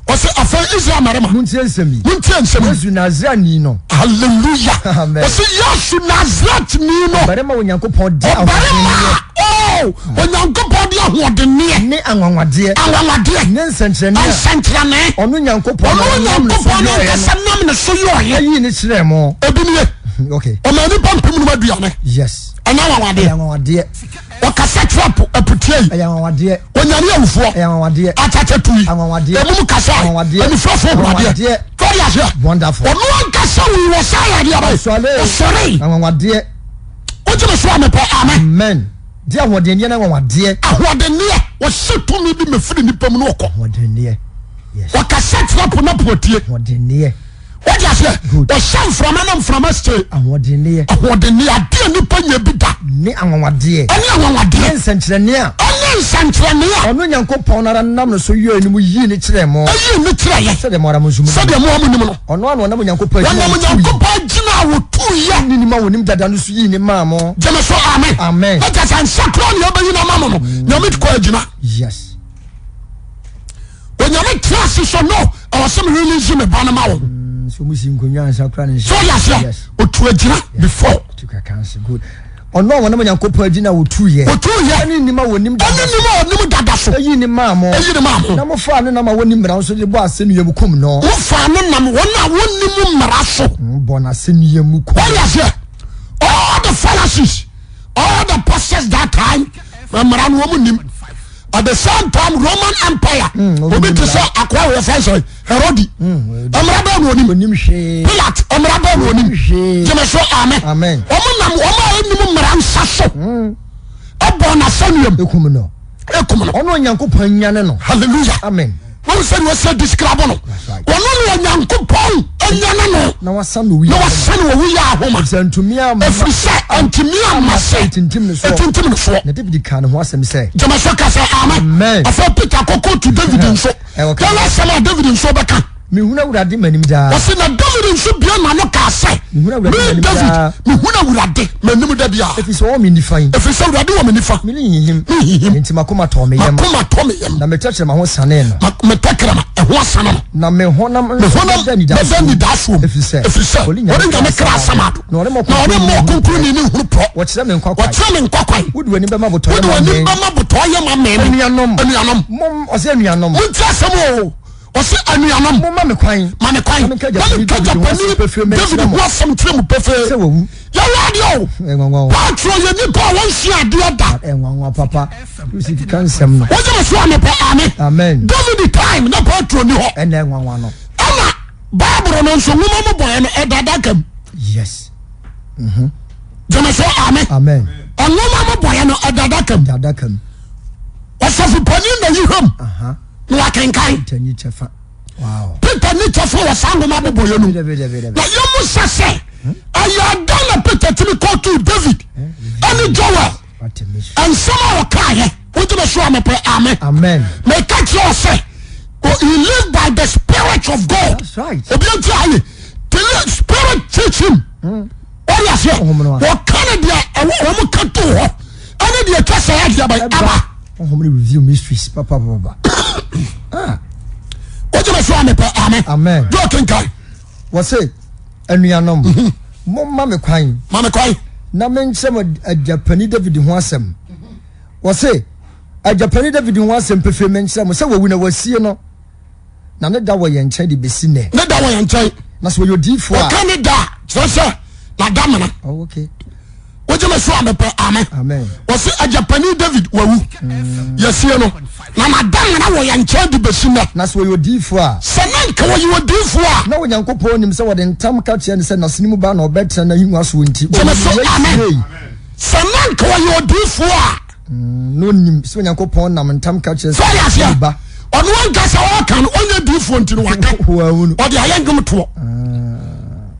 Ɔsɛ afei Israel mmarima. Montie nsɛm yi. Montie nsɛm yi. Yesu Nasareni no. Hallelujah. Amen. Ɔsɛ Yesu Nasareni no. Ɔbarima a Onyankopɔn de Ɔbarima ahoɔdenneɛ. a oh, Onyankopɔn de ahoɔdenneɛ. Ne anwanwadeɛ. Anwanwadeɛ. Ne nsɛnkyerɛnne a. Nsɛnkyerɛnne. Ɔno Nyankopɔn Ɔno na ɔnam ne so Onyankopɔn no yɔeɛ no. ankasa nam ne so yɔeɛ. Ɛyii ne kyerɛɛ mo. Ebi nie. Okay. Ɔmaa nnipa 5,000 aduane. Yes. Ɛnyɛ anwanwadeɛ. Ɛyɛ anwanwadeɛ. Ɔkasa kyerɛ po aputie yi. Ɛyɛ anwanwadeɛ. Onyane awufoɔ. Ɛyɛ anwanwadeɛ. Akyakya tui. Anwanwadeɛ. Emum kasa. Anwanwadeɛ. Anifurafoɔ hu adeɛ. Anwanwadeɛ. Tɔde aseɛ. Wonderful. Ɔno ankasa wui wɔ saa yadeɛ bɛyɛ. Ɔsɔre. Ɔsɔre. Anwanwadeɛ. Wogye me so a mepɛ amen. Amen. Di ahoɔdenneɛ ne anwanwadeɛ. Ahoɔdenneɛ. Wɔhyɛ tumi bi mefiri nipa mu na ɔkɔ. Ahoɔdenneɛ. Yes. Ɔkasa kyerɛ po na po atie. Ahoɔdenneɛ. Wode aseɛ. Good. Ɔhyɛ mframa na mframa stay. Ahoɔdenneɛ. Ahoɔdenneɛ adeɛ nipa nya bi da. Ne anwanwadeɛ. Ɛne anwanwadeɛ. Ne nsɛnkyerɛnne a. Ɛne nsɛnkyerɛnne a. Ɔno Nyankopɔn no ara nam ne so yɔɛ no mu yii ne kyerɛɛ mo. Ɛyii ne kyerɛɛ yɛ. Sɛdeɛ mo ara mo nso monim. Sɛdeɛ mo ara monim no. Ɔno ara na ɔnam Onyankopɔn agyina a Ɔnam wɔtuiɛ. Onyankopɔn agyina a wɔtuiɛ. Ne nim a wɔnim dada no so yii ne maa mo. Gyeme so amen. Amen. Na kyerɛ sɛ nsa koraa nea ɔbɛyi no ama mo no, Nyame kɔ agyina. Yes. Onyame tra ase so no, ɛwɔ sɛ me release me ba no ma wo. So mo si nkonnwa ansa koraa ne nhyɛ. So ɔyɛ aseɛ. Yes. Otu agyina before. Tu kaka nse good. Ɔno a wɔnam Onyankopɔn agyina a wɔtuiɛ. Wɔtuiɛ. Ɛne nim a wɔnim dada Ɛne nim a wɔnim dada so. Ɛyii ne maa mo. Ɛyi ne maa mo. Na mofaa ne nam a wɔnni mmara so de bɔ asɛnnua mu kum no. Mofaa ne nam wɔn a wɔnnim mmara so. Bɔ no asɛnnua mu kum. Wɔyɛ aseɛ. All the Pharisees, all the pastors that time, mmara no wɔn nim. At the same time, Roman Empire, obi te sɛ akoa wɔ fɛn sɛ Herodi, mmara bɛɛ na onim. Onim hwee. Pilate, mmara bɛɛ na onim. Hwee. Gyeme so amen. Amen. Wɔn nam wɔn a ɛnim mmara nsa so. Ɛbɔ n'asɛnnua mu. Ekum no. Ekum no. Ɔno Onyankopɔn nyane no. Hallelujah. Amen. Wɔn sɛ deɛ ɔsɛ describe no. Ɔno na Onyankopɔn anyane no. Na wasan no Na wasan no owu yɛ ahoma. Efisɛ ntumi amma. Efiri sɛ ntumi amma sɛ. Etintim ne soɔ. Etintim ne soɔ. Na David kaa ne ho asɛm sɛ. Gyama so ka sɛ amen. Amen. Afei Peter kɔkɔ tu David nso. Ɛwɔ ka. Yɛn asɛm a David nso bɛka. Mehunu Awurade m'anim daa. Ɔsi na David nso bue n'ano kaa sɛ. Mehunu Awurade Me m'anim David, daa. mehunu Awurade m'anim da biara. Ɛfiri sɛ ɔwɔ me nifa yi. Ɛfiri sɛ Awurade wɔ me nifa. Merenhinhim. Menhinhim. Enti m'akoma tɔɔ me yam. M'akoma tɔ me yam. Na me tɛkyerɛma ho sanee no. Ma me tɛkrɛma ɛho asane no. Na me honam Me nso honam bɛda anidasoɔ bɛda mu. anidasoɔ mu. Ɛfiri sɛ, Ɛfiri sɛ, ɔrennya me ɔrennya me kra kra asamado. Na ɔremma Na ɔremma ɔkronkronni ɔkronkronni no nhunu porɔ. Wɔkyerɛ me nkwa kwan. Wɔkyerɛ me nkwa kwan. Wode w'anim bɛma botɔyɛ Wode ma w'anim me. bɛma botɔyɛ ma me. Anuanom. Anuanom. Mom, ɔsɛ anuanom. Montie asɛm o. Ɔse anuanom. Momma me kwan. Ma me kwan. Na menka Na menka agyapani agyapani David ho asɛm pefee David menkyerɛ mo. ho asɛm nkyerɛ mo pefee. Sɛ wawu. Yɛwɔ adeɛ o. Ɛnwanwa o. Petro yɛ nipa a wɔnsua adeɛ da. Ɛnwanwa papa. Wosi keka nsɛm no. Wogye me so a mepɛ amen. Amen. David time na Petro ni hɔ. Ɛna ɛnwanwa no. Ɛna Bible no nso nwoma mu bɔɛ no ɛda adaka mu. Yes. Gye me so amen. Amen. Nwoma mu bɔɛ no ɛda adaka mu. Ɛda adaka mu. Ɔsɔfo panin na yi hwɛm. Aha. Na wakenkan. Peter ni kyɛfa. Wow. Peter ni kyɛfa wɔ saa nwoma bobɔyɛ no mu. Dabi dabi dabi. Na yɛmu sɛ sɛ ɛyɛ adan na Peter tumi kɔɔto David ɛne Joel What a mystery. nsɛm a ɔkaayɛ wogye me so a mepɛ amen. Amen. Meka kyerɛ wo sɛ he live by the spirit of God. That's right. Obi nti aye the spirit teach him. Ɔde aseɛ Honhom no a. wɔka ne deɛ ɛwɔ wɔn ka to hɔ ɛne deɛ atwa sɛ adeɛ bɛn aba. Honhom no review mysteries papa papa. Ah. Wogye me so a mepɛ amen. Amen. Dɛ ɔkenkan. Wɔse anuanom momma me kwan. Ma me kwan. Na menkyerɛ mo agyapani David ho asɛm. Wɔse agyapani David ho asɛm pefee menkyerɛ mo sɛ wawu na wasie no. Na ne da wɔ yɛn nkyɛn de besi nnɛ. Ne da wɔ yɛn nkyɛn. Na sɛ ɔyɛ odiyifoɔ a. Ɔka ne da a, kyerɛ sɛ n'adamena. Oh, okay. Wogye me so a mepɛ amen. Amen. Wɔsi agyapani David wawu. Yɛsie no. Na n'adamena wɔ yɛn nkyɛn de besi nnɛ. Na sɛ ɔyɛ odiyifoɔ a. Sɛ na nka ɔyɛ odiyifoɔ a. Na Onyankopɔn nim sɛ wɔde ntam ka kyerɛ no sɛ n'asene mu ba na ɔbɛtena n'ahengua soɔ nti. Gye me so ɔyɛ amen. siei. Sɛ na nka ɔyɛ odiyifoɔ a. Na ɔnim sɛ Onyankopɔn nam ntam ka kyerɛ sɛ ɔyɛ aseɛ ba. Ɔno ankasa ɔka no ɔnyɛ diifoɔ nti no waka ɔde ayɛ ndwom toɔ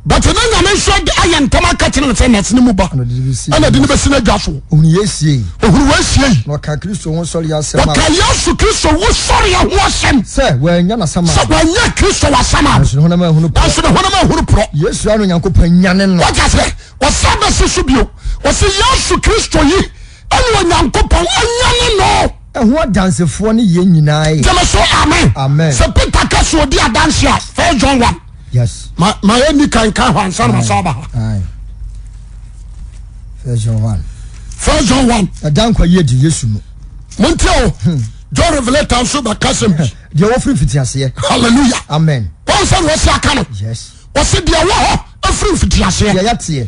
but na nyame nso ayɛ ntam aka kyerɛ no sɛ nasene mu ba ɛna de no bɛsi no adwa soɔ. Ɔhunu yei siei. Ɔhunu wei siei. Na ɔka Kristo ho sɔreɛ asɛm a. Ɔka Yesu Kristo wo sɔreɛ ho asɛm. Sɛ wɔannya n'asamado. Sɛ wɔannya Kristo w'asamado. Nanso ne honam anhunu porɔ. Nanso ne honam anhunu porɔ. Yesu ara na Onyankopɔn anyane no. Wate aseɛ? Ɔsan bɛsi so bio. Ɔse Yesu Kristo yi ɛne Onyankopɔn anyane no. Ɛho adansefoɔ ne yɛn nyinaa yɛ. Gyeme so amen. Amen. Sɛ Peter ka sɛ ɔdi adanse a, First John 1. Yes. Ma ma yɛ ni kan kan hɔ ansa na ma sa aba ha. Aye. First John 1. First John 1. Ɛda nkwa yi adi Yesu mu. Montie o. John Revelator nso bɛka sɛm bi. Deɛ wɔfiri mfitiaseɛ. Hallelujah. Amen. Wɔn sɛ na wɔsi aka no. Yes. Wɔsi deɛ wɔ hɔ efiri mfitiaseɛ. Deɛ yɛteɛ.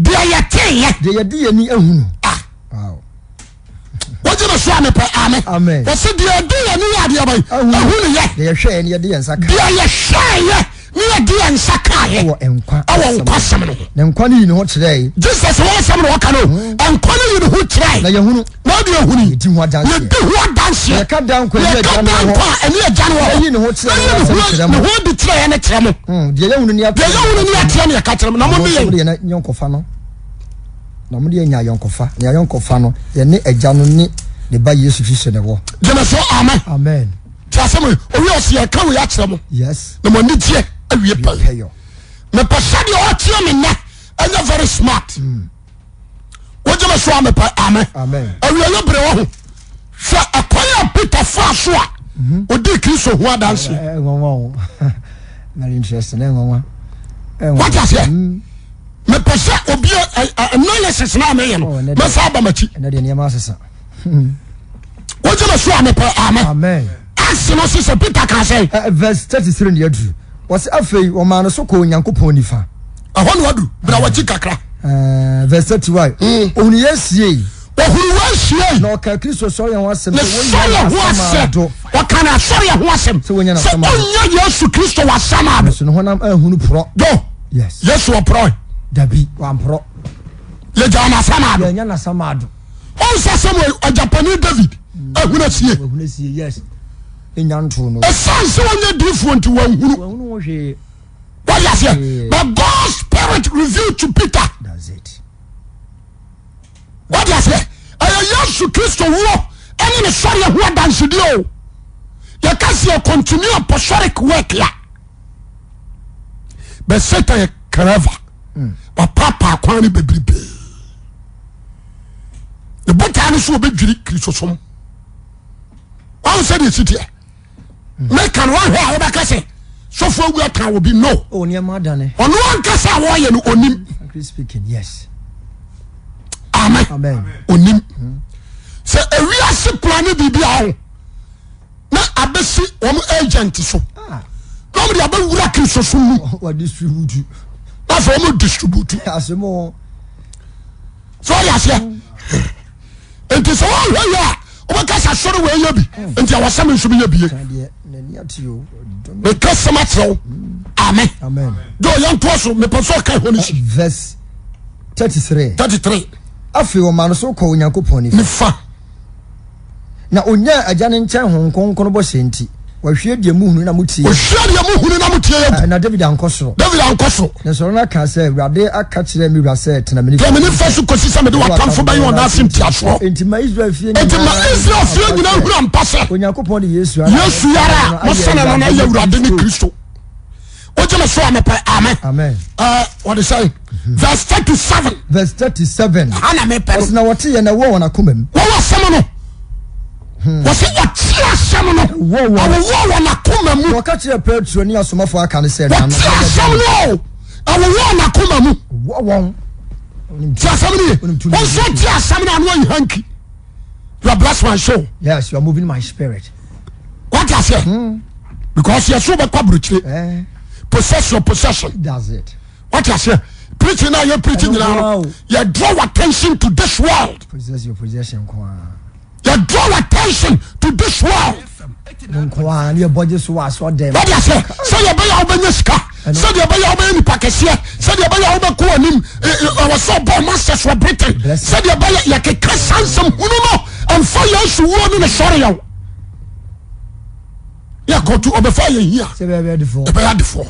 Deɛ yɛteeɛ. Deɛ yɛde yɛn ani ahunu. Ah. Wow. Wogye me so a mepɛ amen. Amen. Wɔsi deɛ yɛde yɛn ani yɛ adeɛ bɛn. Ahunu yɛ. Deɛ yɛhwɛɛ ne yɛde yɛn nsa kaeɛ. Deɛ yɛhwɛeɛ ne yɛde yɛn nsa kaeɛ. Ɛwɔ nkwa. Ɛwɔ nkwa asɛm no ho. Na nkwa no yi ne ho kyerɛe. Jesus wɔn asɛm na ɔka no. Nkwa no yi ne ho kyerɛe. Na yɛhunu. Na ɔde ehunu. Yɛdi ho adanseɛ. Yɛdi ho adanseɛ. Yɛka da nkwa ɛne Yɛka agya no da wɔ hɔ. nkwa a ɛne agya no wɔ hɔ. Na yi ne ho kyerɛ Na ne yi ne asɛm ho kyerɛ ne mo. ho adi kyerɛ yɛn ne kyerɛ mo. Deɛ yɛhunu ne Deɛ ateɛ yɛhunu ne ateɛ ne yɛka kyerɛ mo. Na mo ne Mo yɛn. de yɛn yɔnkofa no. Na mo de yɛn nya ayɔnkofa. Na ayɔnkofa no, yɛne agya no ne ne ba Yesu Kristo na ɛwɔ. Gyeme so amen. Amen. Ti asɛm yi, owi ɔsi yɛka wei akyerɛ mo. Yes. Na mo ani gyeɛ awie pɛyɛ. Pɛyɔ. Mepɛ sɛ deɛ ɔteɛ me nnɛ ɛnyɛ very smart. Wogye me so a mepɛ amen. Amen. Awieɛ bere wɔ ho. Hwɛ ɛkwan a Peter faa so a ɔdii Kristo ho adanseɛ. Ɛnwanwa o. Very interesting. Ɛnwanwa. Wate aseɛ? Mepɛ sɛ obi analysis na meyɛ no Oh, ɛnɛ deɛ- mɛsa aba m'akyi. Ɛnɛ deɛ nneɛma asesa. Wogye me so a mepɛ amen. Amen. Acts no se sɛ Peter kaa sɛ. Verse 33 ne aduru. Wɔsi afei wɔmaa no so kɔɔ Onyankopɔn nifa. Ɛhɔ na wadu bra wakyi kakra. Verse 31. Ohunu yɛn siei. Ohunu wɔn siei. Na ɔka Kristo sɔre ho asɛm. Ne sɔre ho asɛm. Ɔka na sɔre ho asɛm. Sɛ wonya Sɛ ɔnya Yesu Kristo wɔ asɛm ado. Nanso ne honam anhunu porɔ. Do. Yes. Yesu ɔporɔe. Dabi, wamporɔ. Yɛgyaa n'asɛm ado. Yɛnya n'asɛm ado. Ɔn sɛ sɛm wɔ agyapani David ahunu asie. Wahunu asie, yes. Nya ntoo no. Ɛsiane sɛ wɔnyɛ diifoɔ nti wɔnhunu. Wɔnhunu ho hwee. Wɔde aseɛ. But God's spirit revealed to Peter. That's it. Wɔde aseɛ. Ɛyɛ Yesu Kristo wuo ɛne ne sɔreɛ ho adansedie o. Yɛka sɛ yɛ continue apostolic work a. But Satan yɛ clever. Wapaapaa kwan no bebrebe. Ne botaa no so wɔbɛdwiri Kristosom. Wɔn sɛ deɛ si teɛ. Meka no wɔhwɛ a wɔbɛka sɛ sɔfo awu aka wɔ bi no. Oh, nneɛma adane. Ɔno ankasa a wɔyɛ no onim. Frankly speaking, yes. Amen. Amen. Onim. Sɛ ewiase plan ne biribi a ho na abɛsi wɔn agent so. Ah. Na wɔn de abɛwura Kristosom mu. Wɔ distribute. Na afei wɔn distribute. Asɛm o. Sɛ ɔde aseɛ. Nti sɛ wɔhwɛ yɛ a wobɛka sɛ asɔre wei yɛ bi nti ɛwɔ sɛ me nso meyɛ bie. Meka sɛm akyerɛ wo. Amen. Do yɛntoa so mepɛ sɛ ɔka ɛhɔ no si. Verse 33. 33. Afei ɔmaa no so kɔɔ Onyankopɔn nifa. Nifa. Na onyaa Agya no nkyɛn Honhom Kronkron bɔhyɛ nti, wahwie deɛ mohunu na motie. Ohwie deɛ mohunu na motie agu. Na David ankɔ soro. David ankɔ soro. Na sɔre no aka sɛ, Awurade aka kyerɛ me wura sɛ, tena me nifa. Tena me nifa so kɔsi sɛ mede w'atamfo bɛyɛ wɔn ase ntiasoɔ. Enti ma Israel fie nyinaa. Enti ma Israel fie nyinaa nhunu ampa sɛ. Onyankopɔn de Yesu ara. Yesu ara a mosene no no yɛ Awurade ne Kristo. Wogye me so a mepɛ amen. Amen. Wɔde sɛ verse 37. Verse 37. Aha na mepɛ no. Ɔsɛ na wɔte yɛ na ɛwɔ wɔn akoma mu. Wɔwɔ asɛm no. Wɔsɛ wɔte asɛm no. Ɛwɔ wɔn. Ɛwɔ wɔn akoma mu. Wɔka kyerɛ Petro ne asomafo aka no sɛ. Wɔte asɛm no o. Ɛwɔ wɔn akoma mu. Ɛwɔ wɔn. Ti asɛm no ye. Wɔn nso te asɛm no ano ayi hanky. You are bless my soul. Yes, you are moving my spirit. What I say? Because yɛ so bɛkɔ aburukyire. Eh. Possess your possession. That's it. What I say? Preaching now, you preaching now. You draw attention to this world. Possess your possession. You draw attention to this world. Nkoa ne yɛbɔ so wɔ asɔ dɛm. What I say? Sɛ yɛ bɛyɛ wobɛnya sika. Sɛdeɛ ɛbɛyɛ wobɛyɛ nipa kɛseɛ. Sɛdeɛ ɛbɛyɛ wobɛkɔ anim. Ɛwɔ sɛ ɔbɔ masters wɔ Britain. Sɛdeɛ ɛbɛyɛ yɛkeka saa nsɛm hunu no. Ɛmfa Yesu wuo ne ne sɔre yɛw. Yɛ kɔtu ɔbɛfa yɛ hia. Ɛbɛyɛ adefoɔ.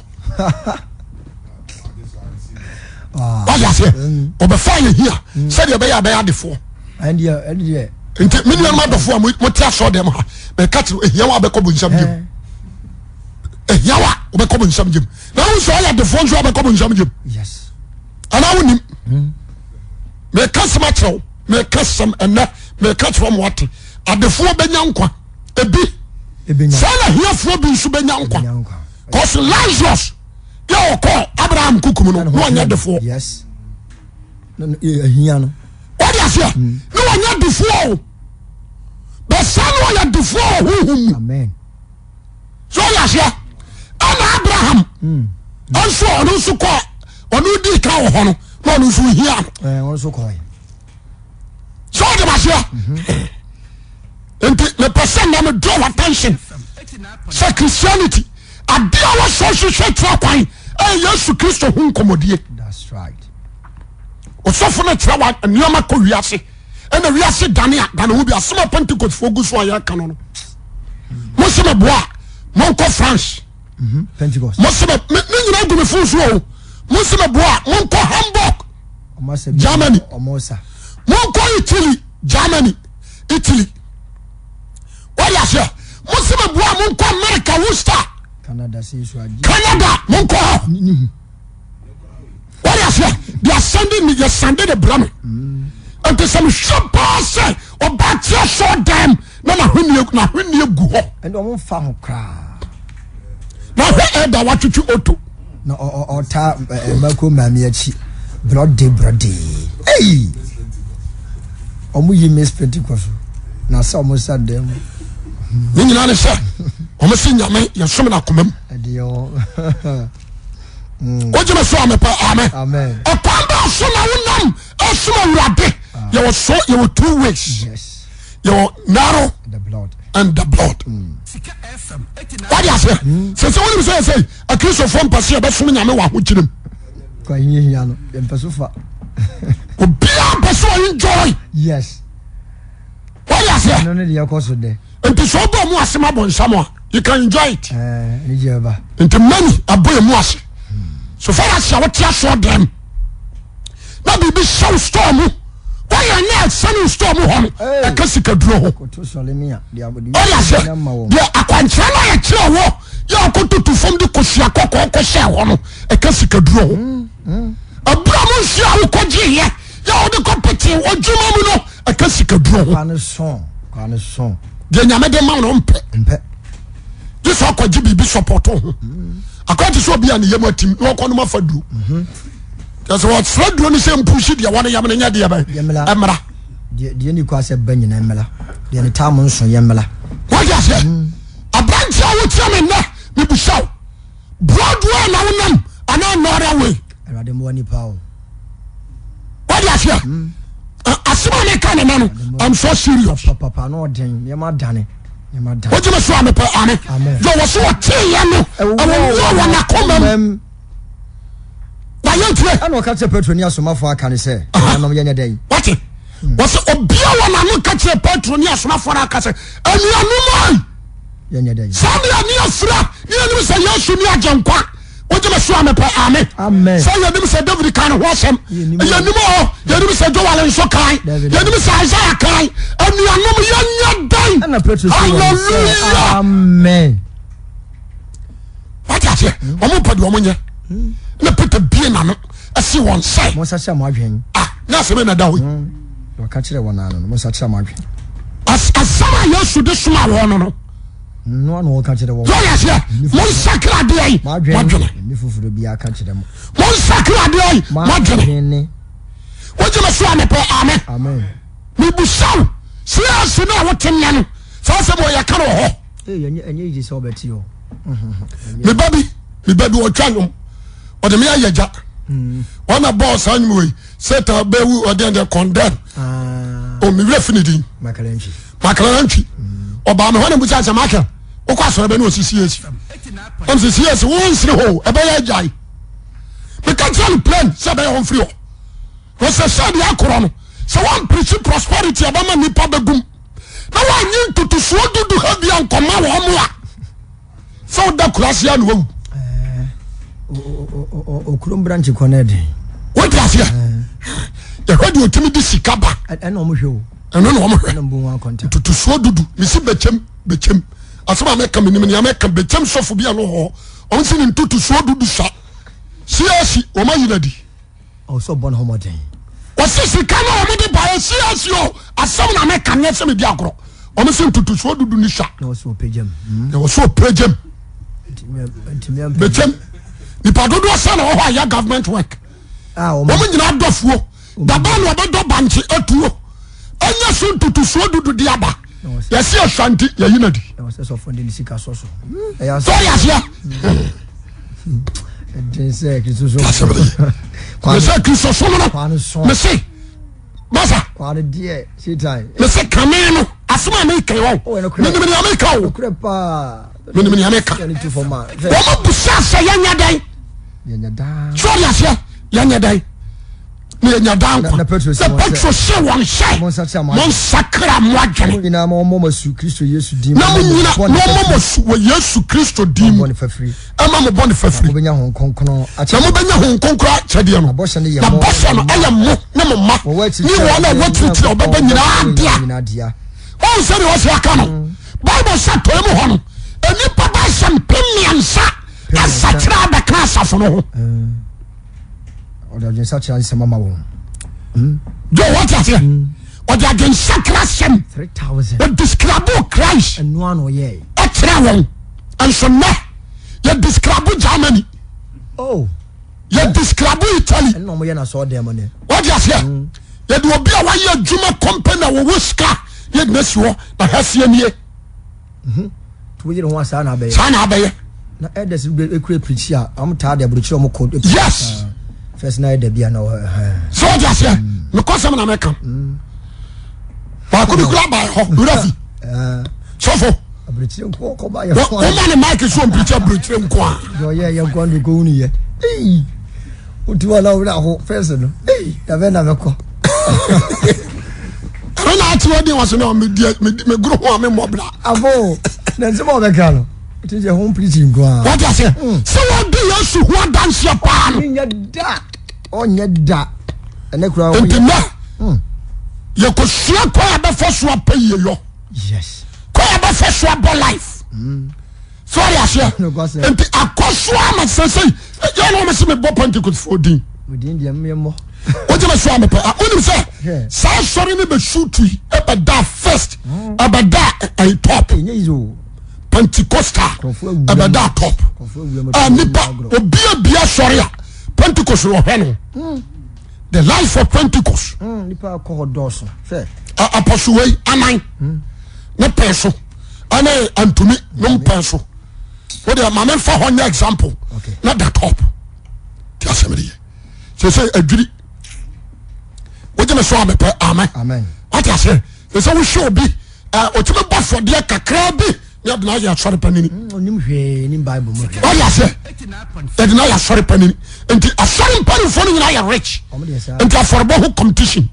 Wáyé aseɛ ɔbɛfa yɛ hia sɛdeɛ ɛbɛyɛ abɛyɛ adefoɔ. Nti me nuanom adɔfoɔ a mo te asɔ dɛm ha mɛka kyerɛ ehia wa abɛkɔ bonsam gyem. Ehia wa wobɛkɔ bonsam gyem. Na wo nso ɔyɛ adefoɔ nso abɛkɔ bonsam gyem. Anaa wonim. Mɛka sɛm akyerɛ wo mɛka sɛm ɛnɛ mɛka kyerɛ mo ate adefoɔ bɛnya nkwa ebi saa na ahiafoɔ bi nso bɛnya nkwa. Cause Lazarus yɛ ɔkɔ Abraham kukum no na ɔnyɛ defoɔ. Wọ́n aseɛ na ɔnyɛ defoɔ o bɛsa na ɔyɛ defoɔ wɔ honhom mu. So ɔyɛ aseɛ ɛna Abraham nso ɔno nso kɔ ɔno di kan wɔ hɔ no na ɔno nso hia no. So ɔde ma aseɛ nti mepɛ sɛ na me draw attention sɛ Christianity adeɛ a wɔsɔ hwehwɛ kyerɛ kwan ɛyɛ Yesu Kristo ho nkɔmmɔdie. Ɔsɔfo no kyerɛ wa nneɛma kɔ wiase ɛna wiase dane a dane ho bi asɛm a Pentecostfoɔ gu so a yɛka no no mo se meboa a monkɔ France mo se me ne nyina gu me fon so o mo se meboa a monkɔ Hamburg Germany monkɔ Italy Germany Italy wɔde aseɛ mo se meboa a monkɔ America Worcester Canada monkɔ hɔ wɔde aseɛ they are sending me yɛ sande de brɛ me nti sɛ mehwɛ paa sɛ ɔbaa teɛ sɔɔ dɛm na n'ahwenneɛ gu hɔ ɛnna wɔn mfa ho koraa na hwɛ ɛda watwetwe oto na ɔta mako maame akyi brɔde brɔde ei wɔn yi miss pentecost na sɛ wɔn nsa dɛm ne nyinaa ne sɛ wɔn si nyame yɛsom no akoma mu ɛdeɛ wɔn wogyeme so amepɛ amen ɛkwan bɛɛ so na wonam ɛsom awurade ah. yɛwɔ so yɛwɔ two ways yɛwɔ narrow and the blood wade aseɛ hmm. sɛ sɛ wonim sɛ sɛ akristofoɔ mpɛ sɛ yɛbɛsom nyame wɔ ahokyerɛ mu obiaa mpɛ sɛ ɔenjoy yes wade aseɛ ɛno ne deɛ ɛkɔ so dɛ. Nti sɛ ɔbɔ mu ase ma bɔnsam a, you can enjoy it. Nti many abɔ emu ase. So far as a wote asoɔ dɛm na biribi hyɛ wo store mu wɔyɛ na ɛsɛne wo store mu hɔ no ɛka sikaduro ho. Ɔde aseɛ deɛ akwankyerɛ no a yɛkyerɛ wɔ yɛ ɔkɔtoto fam de kosua kɔkɔɔ kɔhyɛ hɔ no ɛka sikaduro ho. Abura mu nsuo a wokɔgyeeɛ yɛ wode kɔpete w'adwuma mu no ɛka sikaduro ho. Deɛ nyame de ma wo no mpɛ gye sɛ ɔkɔgye biribi sɔpɔtɔ ho akɔyɛ te sɛ obi a ne yam atim na ɔkɔ nom afa duro kyɛ sɛ wɔsrɛ duro no sɛ mpusi deɛ wɔne yam no nyɛ deɛ bɛn ɛmmra deɛ ni kɔ asɛ ba nyina mmra deɛ ne taa mo nso yɛ mmra. Wọ́n aseɛ aberanteɛ a wotia me nnɛ mebusa wo Broadway na wonam anaa Norway? Awurade mmoa nipa o. Wọ́n aseɛ asɛm a meka ne ma no I'm so serious. Papa no ɔden nneɛma dane. Wogye me so a mepɛ ame. Yɛ wɔ so wɔteeɛ no ɛwɔ wɔ n'akoma mu. Na yɛntie. Ɛna ɔka kyerɛ Petro ne asomafoɔ aka no sɛ, anuanom yɛnyɛ dɛn? Wate? Wɔsɛ obia wɔ n'ano ka kyerɛ Petro ne asomafoɔ no aka sɛ, anuanom ai, Yɛnyɛ dɛn? saa deɛ ne afira ne yɛnim sɛ Yesu ne Agyenkwa. Wogye me so a mepɛ ame. Amen. Sɛ yɛnim sɛ David ka ne ho asɛm. Yɛnim. Yɛnim o, yɛnim sɛ Joel nso kae. David. Yɛnim sɛ Isaiah kae. Anuanom yɛnyɛ dɛn? Ɛna Petro se wɔn sɛ, Hallelujah. Amen. Wate aseɛ? Wɔn pɛ deɛ wɔn nyɛ. Na Peter bie n'ano ɛsi wɔn sɛ. Monsakyera mo adwene. Ah, nyɛ asɛm na ɛda hɔ yi. Na ɔka kyerɛɛ wɔn ano no, monsakyera mo adwene. As asɛm a Yesu de soma wɔn no no. No ano ɔka kyerɛ wɔn. Yɛ aseɛ, monsakra adeɛ yi. Mo adwene. Mo adwene. Nni foforɔ biara ka kyerɛ mo. Monsakra adeɛ yi. Mo adwene. Wogye me so a mepɛ amen. Amen. Mebusa wo, CAC no a wote nnɛ no, saa asɛm wɔ yɛka no wɔ hɔ. Ɛnyɛ easy sɛ ɔbɛte o. Me ba bi, me ba bi ɔtwa nnwom, ɔde me ayɛ gya. Wɔn na bɔɔ saa nnwom wei, Satan bɛwu ɔdeɛ deɛ condemn. Ah. O me werɛ fi ne din. Makalantwi. Makalantwi. Ɔbaa me hɔ na mbusa sɛ Michael, wokɔ asɔre bɛ ne ɔsi CAC. Ɛm sɛ CAC wo nsene hɔ ɛbɛyɛ agyae. Meka kyerɛ no plain sɛ ɛbɛyɛ wɔn firi hɔ. Wɔsɛ sɛ deɛ akorɔ no sɛ wɔn preach prosperity ɛbɛma nipa bɛgum. Na wɔanyi ntotosoɔ dudu ha bi ankɔma wɔn mo a sɛ woda kurase a na wawu. Okurom branch kɔ no ɛden. Wote aseɛ? Yɛhwɛ deɛ ɔtumi de sika ba. Ɛna wɔn hwɛ o. Ɛno na wɔn hwɛ. Ntotosoɔ dudu mesi bɛkyɛm bɛkyɛm asɛm a mɛka menim nea mɛka bɛkyɛm sɔfo bi a no hɔ wɔn si ne ntotosoɔ dudu sa CAC wɔn ayi na di. Ɔwɔ sɛ ɔbɔ ne ho mmɔden. Wɔsi sika no a wɔde ba yɛ CAC o asɛm na mɛka nyɛ sɛ medi agorɔ wɔn si ntotosoɔ dudu ni sa. Na wɔsi ɔpɛgyam. Hmm. Na wɔsi ɔpɛgyam. Bɛkyɛm nipa dodoɔ sɛ na wɔ hɔ a yɛ government work. Ah, wɔn nyinaa dɔfoɔ daba na ɔbɛdɔ bankye atuo ɛnyɛ so ntotosoɔ dudu de aba yɛsi ashanti yɛyi na di. Sɔre aseɛ. Mesɛ kristosom no mese masa mese kane no asɛm a meka wɔ menim nea meka o menim nea meka wɔn busa sɛ yɛnyɛ dɛn sɔre aseɛ yɛnyɛ dɛn na yɛnya daa nkwa na Petro se wɔn sɛ monsakra mo adwene na mommɔ mo asu na monyina na ɔmmɔ mo asu wɔ Yesu Kristo din mu ɛma mo bɔne fafiri na mobɛnya Honhom Kronkron akyɛdeɛ no na bɔhyɛ no ɛyɛ mo ne mo mma ne wɔn a wɔakyirikyiri a wɔbɛba nyinaa dea wɔn sɛ deɛ wɔsɛ aka no mm. Bible sɛ tɔe mu hɔ no nnipa bɛsɛ 300 asakyera abɛka asafo no ho mm. Ɔde adwensakyera nsɛm ama wɔn. Hmm? Jọ wọ́n ti aseɛ. Hmm. Ɔde adwensakyera sɛm. 3000. Ɔdescribe Christ. Ɛno ano yɛ. Ɔkyerɛ wɔn. Nso nnɛ yɛ describe Germany. Oh. Yɛ describe Italy. Ɛna wɔn yɛ na sɔɔ dɛm ne. Wọ́n ti aseɛ. Hmm. Yɛde obi a wayɛ adwuma company a wɔwɔ sika yɛ gyina si hɔ na hɛseɛ nie. Mhm. To yere ho a saa na abɛyɛ. Saa na abɛyɛ. Na elders bi ekura pirikyi a wɔn taa de aburukyerɛ wɔn kɔ. Yes. First na ɛda bi a na wɔ. Sɛ ɔdi aseɛ mekɔ sɛm na mɛka. Baako bi kura baa hɔ wura fi. Sɔfo. Aburukyerɛ nko ɔkɔ ba yɛ. Wɔn ma ne mic so mpirikyi aburukyerɛ nko a. Deɛ ɔyɛ yɛ nko ando ko wuni yɛ. Wotu hɔ na wura ho first no. Dabɛ na mɛkɔ. Ɛno na. kyerɛ ɔden wɔ so na megoro ho a memmɔ bra. Abo na nsɛm a ɔbɛka no ti sɛ ho preaching nko ara. Wate aseɛ sɛ wɔdi Yesu ho adanseɛ paa no. Ɔnyɛ da ɔnyɛ da ɛnɛ kura. Nti nɛ yɛkɔsua kwan a bɛfa so apɛ yie yɔ. Yes. Kwan a bɛfa so abɔ life. So ɔde aseɛ nti akɔ so ama sɛsɛi yɛ na wɔn sɛ mebɔ Pentecost fo din. Wogye me so a mepɛ wonim sɛ saa sɔre no bɛsu tui ɛbɛda first ɛbɛda ɛyi top Pentecostal ɛbɛda top a nipa obi abia sɔre a Pentecost na ɔhwɛ no the life of Pentecost apɔsowei anan ne pɛn so. ɛne antumi nom pɛn so o deɛ maame nfa hɔ nyɛ example na da top ti asɛm de yɛ sɛ sɛ adwiri wogye me so a mepɛ amen wate aseɛ sɛ sɛ wohwɛ obi ɔtumi bɔ fɔdeɛ kakraa bi ne ɛde no ayɛ asɔre panini wate aseɛ ɛde no ayɛ asɔre panini nti asɔre mpanimfoɔ no nyinaa yɛ rich nti afɔrebɔ ho competition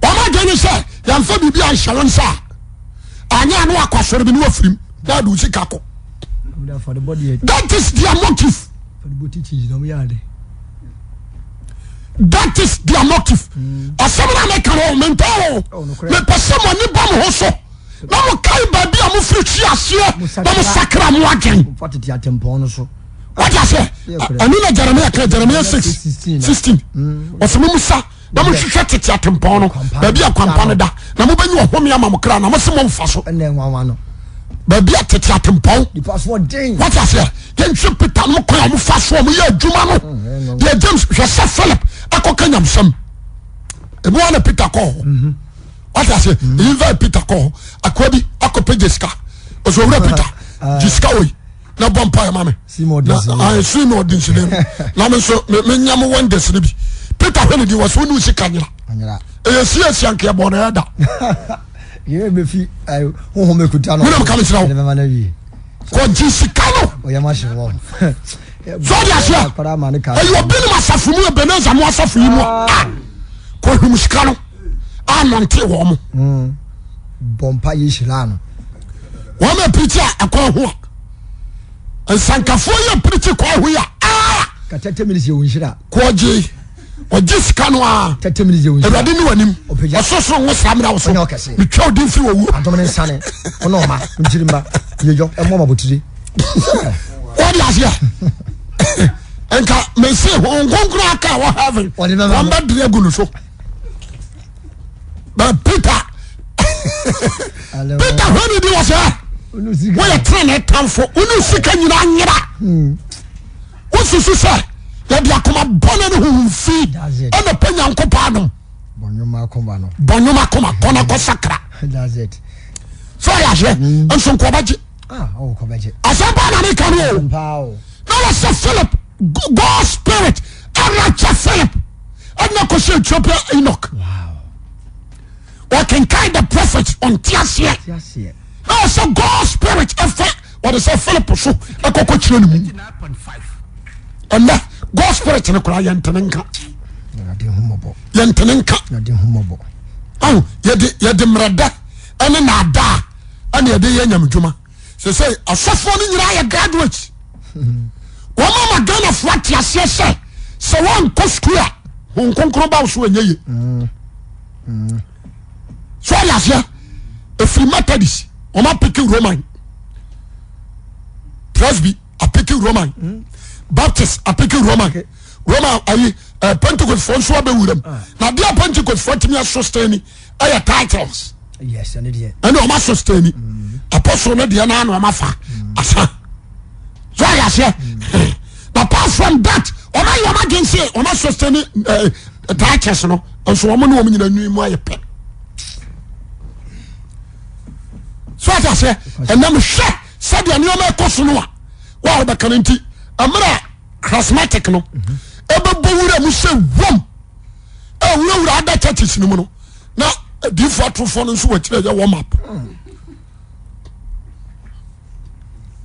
Wɔn adwene ne sɛ yɛmfa biribi anhyɛ wo nsa a anyɛ ano akɔ asɔre bi ne wafirim na ade wo sika kɔ. That is their motive. That is their motive. Asɛm na meka no mentɔ o. Mepɛ sɛ mo ani ba mo ho so na mo kae baabi a mo firi hwe aseɛ na mo sakra mo adwene. Wate aseɛ? Ɛno na Jeremia ka Jeremia 6 16 ɔsɛ mo musa na mo hwehwɛ tete atempɔn no baabi a kwampa no da na mo bɛnyi ɔhome ama mo kra na mo se mo nfa so baabi a tete atempɔn. Wate aseɛ? Yɛnhwɛ Peter no kwan a wɔn fa so wɔn yɛ adwuma no mm, deɛ James hwɛ sɛ Philip akɔka nyamsɛm ebi wa na Peter kɔɔ hɔ mhm. wate aseɛ mm. eyi nfa Peter kɔɔ hɔ akoa bi akɔpɛ Jessica ɔsɛ owura Peter ah. Jessica wɔ yi. na bɔ mpaeɛ ma me na simon ɔde nsini no na me nso menya mo wonders no bi peter hwɛ ne din wɔ so wone wo sika nyera ɛyɛ siesie anka ɛbɔ no ɛda menam ka mekyerɛ wo kɔgye sika no sɛ ɔde aseɛ ɛyɛ obi nom asafo mu Ebenezer mo asafo yi mu a ah. kɔhwim sika no anɔnte wɔ mo hmm. Bɔ mpa yɛ hyira no. Wɔn a pirikyi a ɛkwan ho a nsankafoɔ yɛ pirikyi kwan ho yɛ aa. Ka 30 minutes yɛ wɔn nhyira. Kɔgye ɔgye sika no aa. 30 minutes yɛ wɔn nhyira. Awurade ne w'anim. Ɔsorosoro ngo saa mmerɛ wo so. Ɔnyɛ ɔkɛse. Metwa wo din firi wɔ wuo. Adom ne nsane. Ɔne ɔma nkyiri mma. Yɛyɔ ɛmmɔ ma botire. Wɔde aseɛ. Nka mese Honhom Kronkron aka wɔ heaven. Wɔn bɛ dere agu no so. But Peter Peter hwɛ ne di wɔ sɛ woyɛ tenene tamfo wone sika nyinaa nyera hmm. wosusu sɛ yɛde akoma bɔne ne honhom fi ɛna pɛ nyankopɔn adom bɔnwoma akoma kɔna kɔ sakra sɛ ɔyɛ aseɛ hmm. nso nkɔbɛgye ah, oh, asɛm paa na meka no o na wɔ sɛ Philip God spirit ɛna kyɛ Philip ɛna kɔhyɛ Ethiopia Enoch ɔkenkan the prophet ɔnte aseɛ na ɔsɛ God spirit ɛfa ɔde sɛ Philip so ɛkɔkɔ kyerɛ ne mu ɛnɛ God spirit no koraa yɛntene nka yɛntene nka ɔn yɛde yɛde mmerɛdɛ ɛne naadaa ɛne yɛde yɛ nyamedwuma sɛ sɛ asɔfoɔ no nyinaa yɛ graduate wɔn ama Ghanafoɔ ate aseɛ sɛ sɛ wɔnkɔ sukuu a Honhom Kronkron ba wo so ɛnyɛ ye so ɔde aseɛ ɛfiri Methodist wɔn apeke Roman Presby apeke Roman Baptist apeke Roman Roman ayi eh, Pentecost foɔ nso abɛwuram ah. na adeɛ a Pentecost foɔ tumi asustain ni ɛyɛ titles ɛne ɔma sustain ni mm. apostle no deɛ naa na ɔma fa mm. asa so ɔyɛ aseɛ mm. but apart from that ɔma yɛ ɔma dwen se ɔma sustain ni eh, titles no nso wɔn ne wɔn nyina nwi mu ayɛ pɛ so ɔyɛ aseɛ ɛnam hwɛ sɛdeɛ nneɛma ɛkɔ so no a wɔn a wɔbɛka no nti mmerɛ charismatic no ɛbɛbɔ wura mu sɛ wom ɛwurawura ada churches no mu no na adiifoɔ atorofoɔ no nso wɔ akyire yɛ warm up.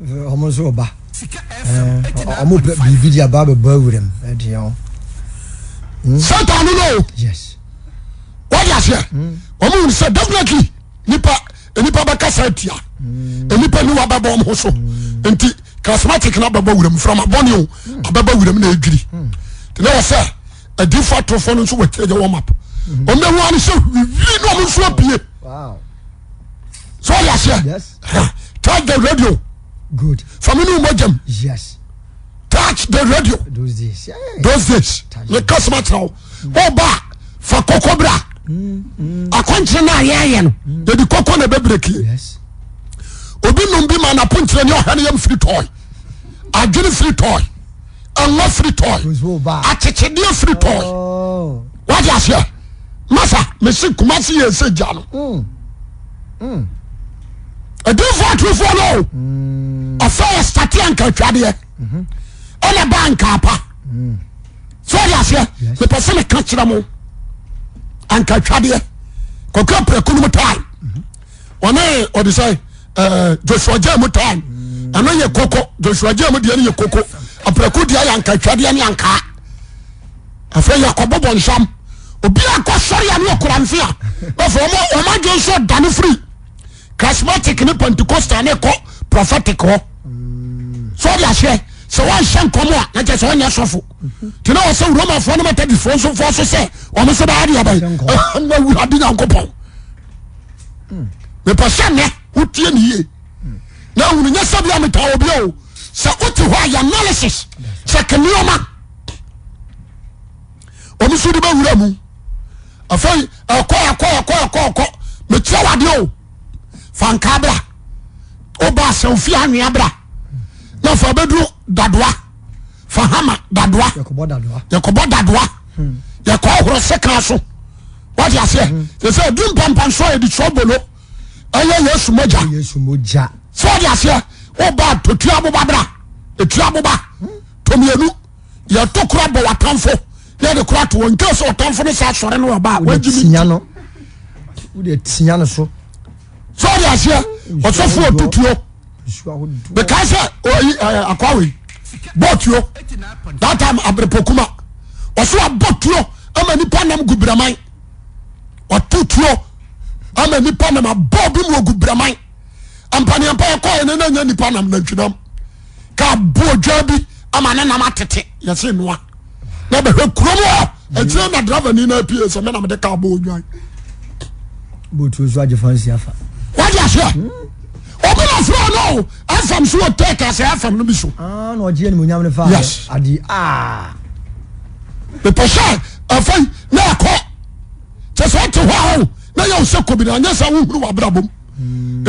wɔn nso ɔba wɔn pɛ biribi de aba abɛbɔ awura mu ɛdeɛ ho. Satan no no. Yes. Wɔde aseɛ wɔn wuli sɛ definitely nipa nipa bɛkasa atia nipa niwa bɛbɔ wɔn ho so nti charismatic na bɛbɔ wuram frama bɔne o abɛbɔ wuram na edwiri te na wɔ sɛ adifo atorofoɔ no nso wɔ kyerɛ wɔn map wɔn bɛ hu ano sɛ wiwi na wɔn nso abie so ɔde aseɛ touch the radio good fami ni wɔn gyam yes touch the radio those days yeah. those days ne kasama kyerɛ wo ɔba fa kɔkɔ bra akɔnkyerɛ no a yɛayɛ no yɛde kɔkɔ na ɛbɛbreki yes obi nom bi ma naponkyerɛ ne ɔhwɛ no yam firi tɔe adwene firi tɔe ɛnwa firi tɔe those who ba akyekyedeɛ firi tɔe oh wate aseɛ masa mese kumase yɛ sɛ gya no ɛdinfoɔ atorofoɔ no o afei yɛ state anka atwadeɛ ɛna ba anka apa sɛ ɔde aseɛ mepɛ sɛ meka kyerɛ mo anka atwadeɛ kɔkɔ prɛko no mu time ɔne ɔde sɛ Joshua gya mu time ɛno yɛ koko Joshua gya mu deɛ no yɛ koko aprɛko deɛ yɛ anka atwadeɛ ne ankaa afei yɛkɔbɔbɔ nsam obi akɔ sɔre a ne ɔkura mfe a afei wɔn adwene nso dane firi charismatic ne pentecostal ne kɔ prophetic hɔ so ɔde aseɛ sɛ wɔnhyɛ nkɔm a na kyerɛ sɛ ɔnyɛ sɔfo nti na wɔsɛ romafoɔ ne methodistfoɔ nso foɔ so sɛ wɔn nso bɛyɛ deɛ bɛyɛ na awurade nyankopɔn mepɛ sɛ nnɛ wotie ne yie na ahunu nyɛ sɛ bia metaa obi o sɛ wote hɔ a yɛ analysis check nneɛma wɔn nso de bɛwura mu afei ɛkɔ ɛkɔ ɛkɔ ɛkɔ ɛkɔ mekyerɛ wadeɛ o fa nkaa bra woba asɛ ofie anwea bra na fa bɛduru dadoa fa hama dadoa yɛkɔbɔ dadoa yɛkɔ ahorɔ sekan so wate aseɛ sɛ sɛ ɛdu mpampanso a yɛde sɔ bolo ɛyɛ yesu mogya sɛ wate aseɛ woba totua aboba bra ɛtua aboba tomienu yɛto kora bɔ w'atamfo na yɛde kora to wɔn nka sɛ ɔtamfo no sɛ asɔre no ɔba a wagye mi no wode tia no so sɛ ɔde aseɛ ɔsɔfo ɔtutuo mekae sɛ ɔyi ɛɛ akwawe bɔ tuo that time abrepokuma ɔso abɔ tuo ama nipa nam gu braman ɔto tuo ama nipa nam abɔ obi mu ogu braman ampaneampa ɛkɔ yɛ ne na nya nipa nam nantwinam ka bo odwa bi ama ne nam atete yɛse noa na bɛhwɛ kurom hɔ akyire na driver ni na apue sɛ me na mede ka bo odwa botuo so agye fansi afa wade aseɛ obi na frɛ no fm so wɔ tɛk asɛ fm no bi so ah, na ɔgye animonyam no fa yes ade ah mepɛ sɛ afei na ɛkɔ kyɛ sɛ ɔte hɔ a o na yɛ wo sɛ kɔbi na anyɛ sɛ wohunu w'abrabɔ mu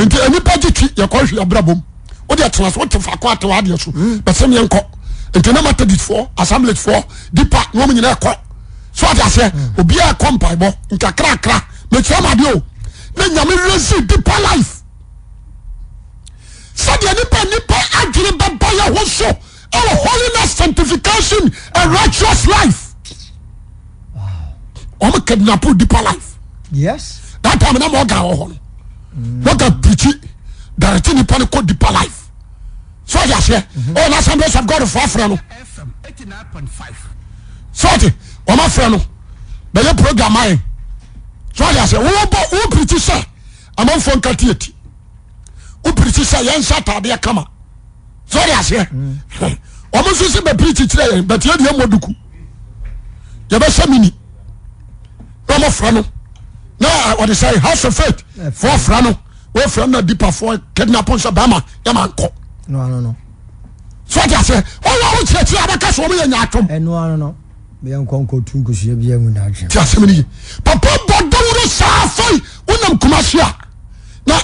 nti nnipa gye twi yɛkɔ hwe abrabɔ mu wode atena so wote faako ate w'adeɛ so bɛsɛ meɛ nkɔ nti na methodistfoɔ assemblyfoɔ dipa na wɔn nyinaa ɛkɔ so ate aseɛ obiara ɛkɔ mpaebɔ nkakrakra mekyerɛ mu adeɛ o na nyame resi dipa life sɛdeɛ nipa nipa adwene bɛba yɛ ho so ɛwɔ holiness sanctification and righteous life wɔn kidnap deeper life. Yes. That time na Morgan wɔ hɔ no. Morgan preachi direct nipa no kɔ deeper life. So ɔdi aseɛ. Ɔwɔ na Assemblies of God fo afrɛ no. So ɔdi wɔn afrɛ no bɛyɛ program ayɛ. So ɔdi aseɛ wɔn bɔ wɔn preachi sɛ amanfoɔ nkati eti. Wɔn preachi sɛ yɛn nhyɛ ataadeɛ kama. So ɔde aseɛ wɔn nso sɛ bɛpiri kyikyerɛ yɛn bɛte yɛ deɛ mmɔ duku yɛbɛhyɛ mini na wɔn afra no na wɔde sɛ house of faith fo afra no wɔafra no na dipafoɔ kidnap nso bɛrima yɛ ma nkɔ so ɔde aseɛ wɔn wɔn kyerɛkyerɛ abɛka so wɔn yɛ nyaatwom. ɛnu ano no bɛyɛ nkɔnkɔ tu nkosua bi ɛmu na adwene. ti asɛm ni ye papa bɔ dawuro saa afei wonam kumasi a na.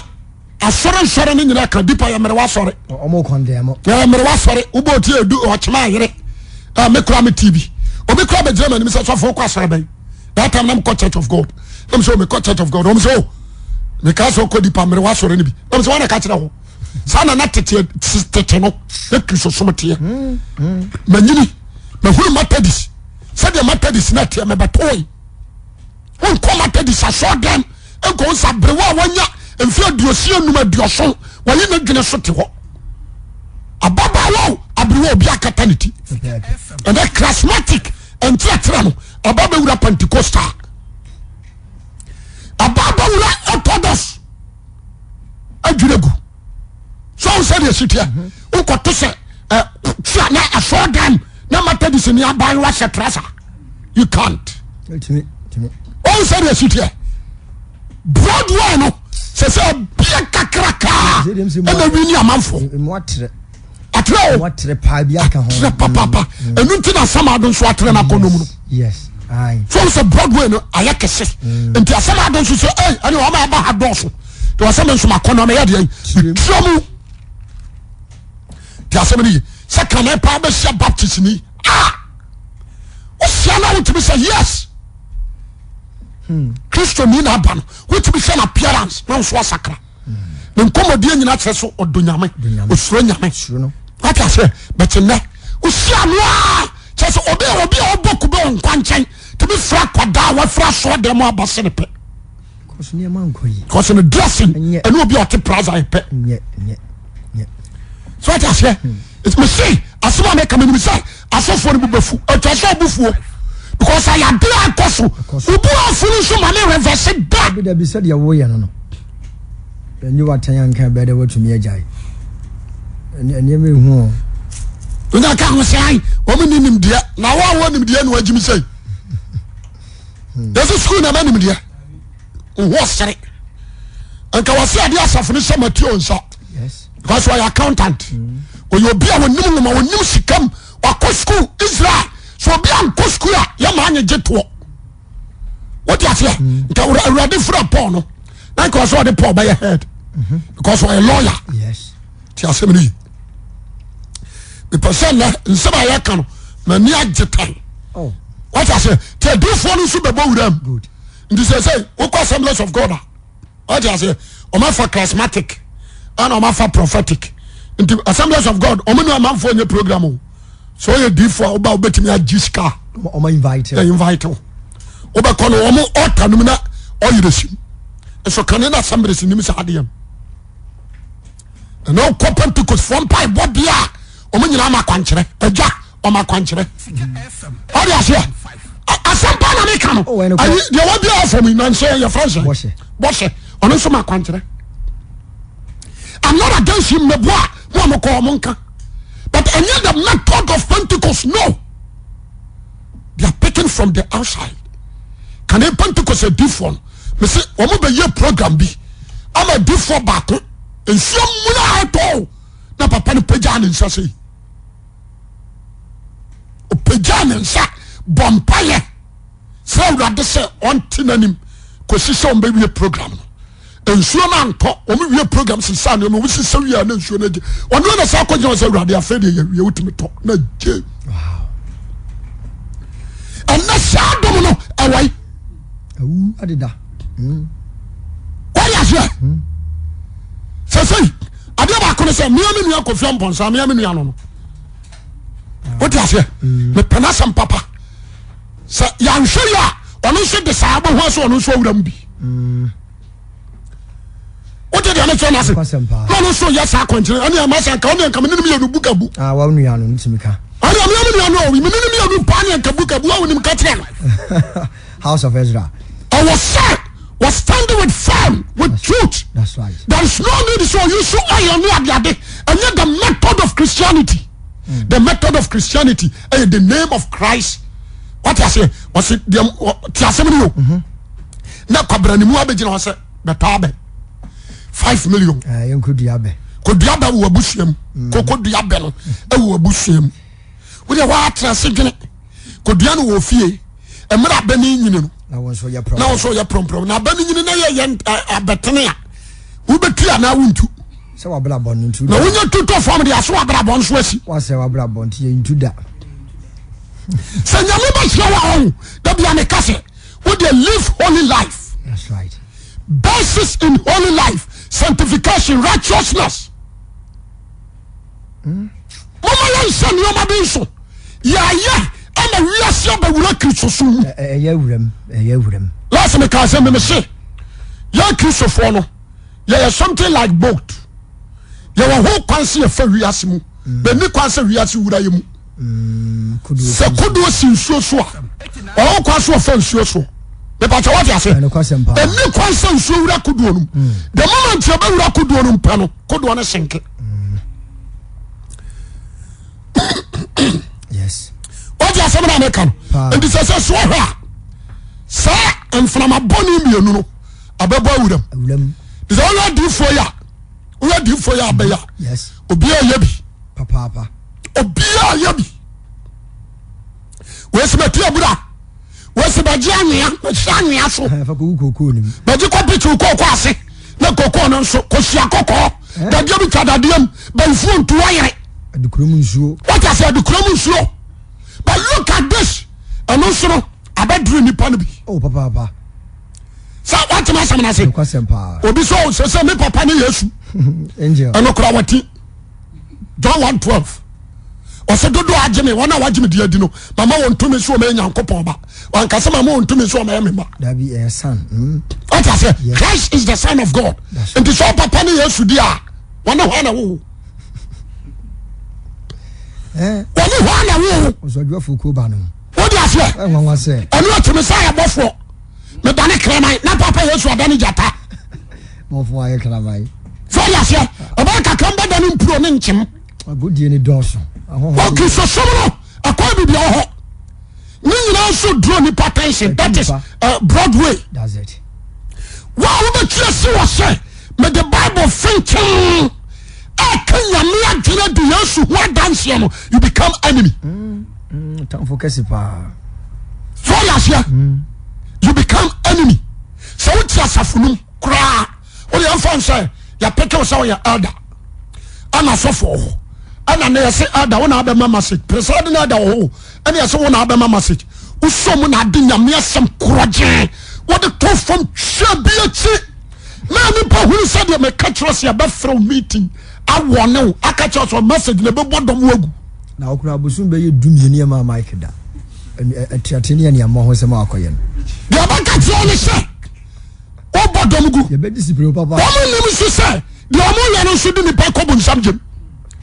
Asɔre nsɔre no nyinaa ka dipa yɛ mmerewa asɔre. Ɔmo kɔndɛm. Yɛ mmerewa asɔre wobɔ oti edu ɔkyema ayere. Ɛ me kura me TV. Obi kura bɛgyina m'anim sɛ sɔfo kɔ asɔre bɛn. That time na mekɔ Church of God. Na mo sɛ mekɔ Church of God. Ɔmo sɛ o meka sɛ ɔkɔ dipa mmerewa asɔre no bi. Na mo sɛ wɔn na ka kyerɛ ho. Saa na na tete tete no na Kristo som teɛ. Manyini mahunu Methodist sɛdeɛ Methodist na teɛ mebɛtoe. Wonkɔ Methodist asɔɔdɛm nkɔ nsa aberewa a wanya mfe aduosia num aduɔson wɔyi ne dwene so te hɔ ababaawa o aberewa obi akata ne ti ɛnɛ charismatic nkyerɛkyerɛ no aba bɛwura Pentecostal. deɛ si teɛ wokɔto sɛ tia na asɔɔ dam na Methodist ni aban wahyɛ trasa you can't. Wɔn sɛ deɛ si teɛ Broadway no sɛ sɛ bia kakrakaa ɛna wi ni amanfo. Atrɛ o atrɛ paa bi aka ho. Atrɛ papaapa ɛnu nti na Asamado nso atrɛ na akɔ nom no. Yes. So sɛ Broadway no ayɛ kɛse mm. nti Asamado nso sɛ ɛy ɛne wɔn a ɛba ha dɔɔso nti wɔsɛ me nso ma kɔ no mɛyɛ deɛ metura mu nti asɛm no ye sɛ kane paa bɛhyia Baptist ni a wohyia no a wotumi sɛ yes hmm. Kristo ni na aba no wotumi hwɛ no appearance na nso asakra ne nkɔmmɔdeɛ nyina kyerɛ so ɔdɔ nyame ɔsuro nyame wate aseɛ bɛte nnɛ wohyia no a kyerɛ sɛ obi a obi a ɔbɔ kube wɔ nkwa nkyɛn tumi fira akwadaa a wafira soɔ dɛm aba se ne pɛ kɔsɛ no dressing ɛne obi a ɔte plaza yɛ pɛ so wate aseɛ mese asɛm a meka menim sɛ asɔfoɔ no bo bɛfu atwa sɛ ɔbofuo because ayade a akɔ so obu afu no nso ma ne reverse da. Dabi dabi sɛdeɛ woyɛ no no ɛnyi watan anka ɛbɛyɛ dɛ watumi agyae nneɛma ehu o. Onya ka ho sɛ ai wɔn ni nimdeɛ na wɔn a wɔn nimdeɛ na wɔagyimi sɛ yɛsɛ sukuu na ɛma nimdeɛ ho ɔsere nka wɔsi adeɛ asafo no sɛ Mateo nsa because ɔyɛ accountant ɔyɛ obi a wɔnim nwoma wɔnim sikam wakɔ sukuu Israel so obi a nkɔ sukuu a yɛ maa nye gye toɔ wote aseɛ mm. nka awurade fira Paul no na nka ɔsɛ ɔde Paul bɛyɛ head mm-hmm. because ɔyɛ lawyer te asɛm no yi mepɛ sɛ nnɛ nsɛm a yɛka no m'ani agye tan oh. wote aseɛ te adiifoɔ no nso bɛbɔ wuram nti sɛ sɛ wokɔ Assemblies of God a wate aseɛ wɔn afa charismatic ɛna wɔn afa prophetic nti Assemblies of God wɔn ni amanfoɔ nyɛ program o sɛ ɔyɛ diifo a ɔba wobɛtumi agye sika wɔn invite yɛ invite o wobɛkɔ no wɔn ɔta no mu na ɔyerɛ sim nso kane na Assemblies nim saa adeɛ no ɛna ɔkɔ Pentecost foɔ mpa ɛbɔ deɛ a wɔn nyinaa ma akwankyerɛ agya wɔn akwankyerɛ ɔde aseɛ asɛm pa na meka no oh, ayi deɛ wabi a fam yi nansɛ yɛ fɛn sɛ bɔhyɛ ɔno nso ma akwankyerɛ I'm not against him meboa mo a mokɔ ɔmo nka but ɛnyɛ the method of Pentecost no they are picking from the outside kane Pentecost adifoɔ no mese wɔn bɛyɛ program bi ama adifoɔ baako nsuo muna ɛtɔ na papa no pagya ne nsa sɛ yi. ɔpagyaa ne nsa bɔ mpaeɛ sɛ awurade sɛ ɔnte n'anim kɔsi sɛ ɔmbɛwie program no nsuo no antɔ wɔn wie program sisa nneɛma wɔn sisa wie a na nsuo no agye ɔno na saa akɔgyina sɛ awurade afei deɛ yɛwie wotumi tɔ na gye ɛnɛ saa dom no ɛwɔ yi awu adeda hmm. wɔyɛ aseɛ hmm. sɛsɛyi adeɛ baako no sɛ mmea me nua Kofi Amponsah mmea me nua no no wote aseɛ hmm. mepɛ n'asɛm papa sɛ yɛanhwɛ yi a ɔno nso de saa bɛho sɛ ɔno nso awura mu bi wote deɛ mekyerɛ no ase na ɔno nso yɛ saa akwankyerɛ ɛne ɛma sɛ nka ɔne nka mene no mmienu bu ka bu ah, ɔne ɛmea me nua no mene no mmienu paa ne nka bu ka bu a wonim ka kyerɛ no House of Ezra. Ɔwɔ sɛ wɔ stand with firm with truth. That's right. There is no need so you so oil ne adeade. Ɛnyɛ the method of Christianity. Mm. The method of Christianity ɛyɛ the name of Christ. Wate aseɛ wɔsi deɛ te asɛm ni o. Mm-hmm. Na kwabra ne mu abɛgyina hɔ sɛ bɛtɔ abɛ 5 million. Eh, yɛn ko dua abɛ. Ko dua abɛ wɔ abusua mu. Mm. Koko dua abɛ no ɛwɔ abusua mu. Wode hɔ atena ase dwene. Kodua no wɔ fie. Mmerɛ abɛ no nyini no na wɔn nso yɛ na wɔn nso yɛ prɔmprɔm na abɛ no nyini na yɛ yɛ abɛtene a wobɛtu anaa wontu sɛ wabrabɔ no ntu na wonya tutɔ fam de aso wabrabɔ nso asi wasɛ wabrabɔ nti yɛ ntu da sɛ nyame bɛhyira wo a ɔho da bia meka sɛ wode live holy life. That's right. Basis in holy life, sanctification, righteousness. Momma yɛnhyɛ nneɛma bi nso. Yɛayɛ ama wiase abɛwura Kristosom mu. Ɛyɛ wuram, ɛyɛ wuram. Last me kaa sɛ meme se yɛn Kristofoɔ no yɛyɛ something like boat. Yɛwɔ ho kwan sɛ yɛfa wiase mu. Bɛni kwan sɛ wiase wura yɛ mu. Mm, Sɛ kodoɔ si nsuo so a, ɔwɔ kwan so ɔfa nsuo so. Mepakyɛ wate ase? Ɛni kwan sɛ nsuo wura kodoɔ no mu. Mm. The moment yɛbɛwura kodoɔ no mu pɛ no, kodoɔ no senke. Yes. Wọ́n ti asẹ́mi náà mi ka no. Nti sɛ sɛ soɔ hwɛ a saa mframa bɔne mmienu no abɛbɔ awuram. Awuram. Sɛ woyɛ adiifoɔ yi a woyɛ adiifoɔ yi a abɛyɛ a Yes. obiara yɛ bi. Papaapa. Obiara yɛ bi. Wɔsi bɛti abura wɔsi bɛgye anwea bɛhyɛ anwea so. Fa kɔgu kookoo no mu. Bɛgye kɔ pitwi kookoo ase na kookoo no nso kɔhyia kɔkɔɔ. Dadeɛ bi twa dadeɛ mu bɛnfuo ntu ayere. Adukuro mu nsuo. Wɔte ase adukuro mu nsuo. But look at this ɛno nso no abɛduru nipa no bi. Oh papaapa. Sɛ wɔte ma asɛm no ase. Nokwasɛm paa. Obi sɛ sɛ sɛ me papa ne Yesu. Angel. Ɛno kora wɔte. John 1:12. Ɔsɛ dodoɔ agye me wɔn a wɔagye me di adi no mama wɔn tumi so wɔn yɛ Nyankopɔn ba. Wankasa mama wɔn tumi so wɔn yɛ me ma. Dabi ɛyɛ son. Mm. Wɔte ase Christ is the son of God. Nti sɛ ɔpapa ne Yesu di a wɔne hɔ na wowo. Wɔne hɔ na wowo. Ɔsɔdwafo kuo ba no. Wode aseɛ. Ɛnwanwa sɛ. Ɛno akyi me sɛ yɛ bɔfoɔ. Medane kraman na papa Yesu adane gyata. Bɔfoɔ ayɛ kraman. Sɛ ɔde aseɛ ɔbɛyɛ kakra mbɛda ne mpuro ne nkyem. Agodie ne dɔɔso. Ɔkristosom no ɛkwan bibia wɔ hɔ. Ne nyinaa nso draw nipa attention that is Broadway. That's it. Wo a wobɛtwi asi wɔ sɛ mede Bible fenkyɛn ɛka nyame adwene de Yesu ho adanseɛ no you become enemy. Tamfo kɛse paa. Sɛ ɔde aseɛ you become enemy. Sɛ wote asafo no mu koraa wode yɛmfa n sɛ yɛpeke wo sɛ woyɛ elder ɛna asɔfo wɔ hɔ ɛna ne yɛse elder wo na abɛma message presiding elder wɔ hɔ ɛna yɛse wo na abɛma message wosɔ mu na ade nyame asɛm korɔgyee wode to fam twa bi akyi na nipa hunu sɛ deɛ meka kyerɛ sɛ yɛbɛfrɛ wo meeting awɔ ne wo aka kyerɛ sɛ message na ɛbɛbɔ dɔm wagu na ɔkura abosom bɛyɛ dumienu yɛ maa mike da atuate ne aniammɔ ho sɛm a akɔyɛ no deɛ ɔbɛka kyerɛ ne sɛ wobɔ dɔm gu yɛbɛ discipline papa wɔn nim nso sɛ deɛ wɔn yɛ no nso de nipa kɔ bonsam gyem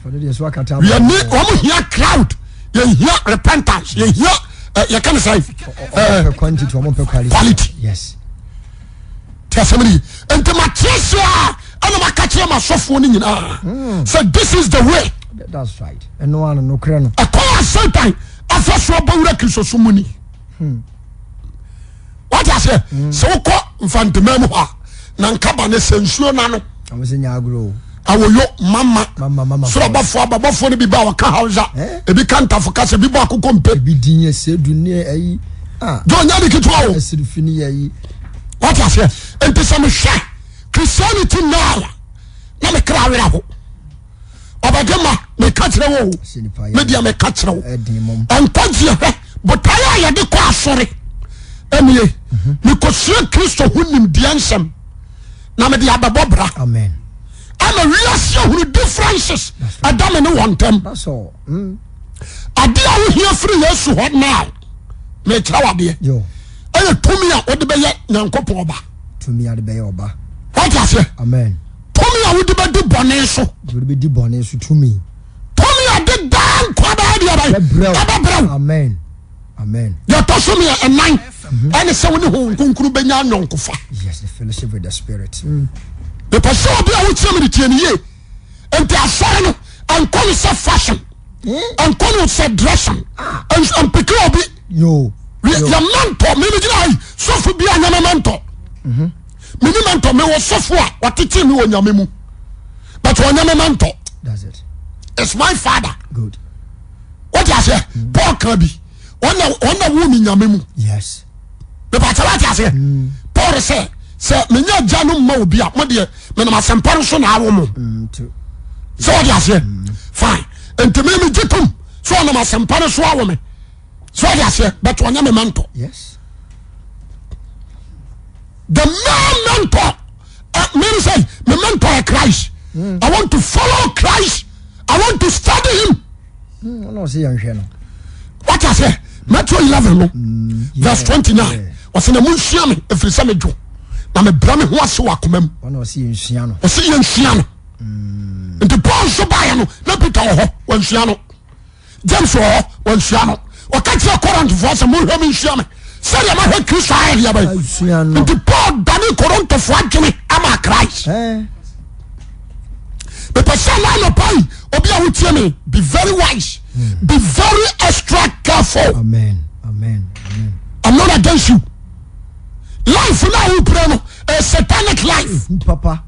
yɛni wɔn hia crowd yɛn hia repentance yɛn hia eh, yɛ ka ne sɛ eh, quantity wɔn pɛ quality quality yes tí a sɛm ni nti ma kyerɛ sɛ a ɛna ma ka kyerɛ ma sɔfoɔ no nyinaa hmm. sɛ this is the way that's right ɛno ano nokorɛ no ɛkɔ a satan afa so abɔwura kristosom mu ni. Hmm. wate aseɛ mm. sɛ wokɔ mfantema mu hɔ a na nkaba ne sɛ nsuo no ano awoyo mama soro abɔfoɔ ababɔfoɔ no bi ba wɔka hausa eh? ebi ka ntafo kasa ebi bɔ akokɔ mpe jɔ nya ne ketewa o wate aseɛ nti sɛ mehwɛ christianity now na mekra awerɛ ho ɔbɛde ma meka kyerɛ wo medeɛ meka kyerɛ wo nkwagyeɛ hwɛ botaeɛ a yɛde kɔ asɔre ɛnie mhm. mekɔsua kristo ho nimdeɛ nsɛm na mede abɛbɔ bra ama wiase ahunu differences ɛda me ne wɔn ntam mm. adeɛ a wohia firi yesu hɔ now mekyerɛ wo adeɛ ɛyɛ tumi a wode bɛyɛ nyankopɔn ɔba wate aseɛ Tumi a wode bɛdi bɔne so. Wode bɛdi bɔne so tumi. Tumi a de daa nkwa bɛyɛ deɛ bɛyɛ. Ɛbɛbrɛ wo. Amen. Amen. Deɛ ɛtɔ so mmiɛ ɛnan mhm. ɛne sɛ wo ne Honhom Kronkron bɛnya anyɔnkofa. Yes, the fellowship with the spirit. Mm. Mepɛ sɛ obi a wotie me no tie no yie. Nti asɔre no ɛnkɔ no sɛ fashion. Ɛnkɔ no sɛ dressing. Ah. Ɛmpeke obi. Yo. Yɛ mentor. Mimi gyina ha yi sɔfo bi a nyɛ me mentor. Mm-hmm. meni mentor mewɔ sɔfo a watete me wɔ nyame mu but ɔnyɛ me mentor. That's it. It's my father. Good. What you say? Mm. Paul kan bi. Ɔna ɔna wo mi nyame mu. Yes. Bɛbɛ what you say? Mm. Paul sɛ sɛ menya agya no mma obi a mo deɛ menam asɛmpa no so na awo mo. Mm, sɛ wɔde aseɛ mm. fine nti me megye tom sɛ ɔnam asɛmpa no so awo me sɛ wɔde aseɛ but ɔnyɛ me mentor. Yes. The main mentor, uh, me say, my mentor is Christ. Mm. I want to follow Christ. I want to study him. Mm, no, see, I'm What I say? Matthew 11, no, mm, yeah, verse 29. Ɔsɛ na monsua me ɛfiri sɛ medwo na mebrɛ me ho ase wɔ akoma mu. Ɔsɛ yɛnsua no. Ɔsɛ yɛnsua no. Mm. Nti Paul nso baeɛ no na Peter wɔ hɔ wansua no. James wɔ hɔ wansua no ɔka kyerɛ Korintofoɔ sɛ monhwɛ me nsua me sɛdeɛ mahwɛ Kristo ayɛ deɛ bɛyɛ nti Paul dane Korintofoɔ adwene ama Christ mepɛ sɛ na anɔpa yi obi a wotie me be very wise hmm. Be very extra careful. Amen. Amen. Amen. I'm not against you. Life na wo pray no a satanic life. Papa.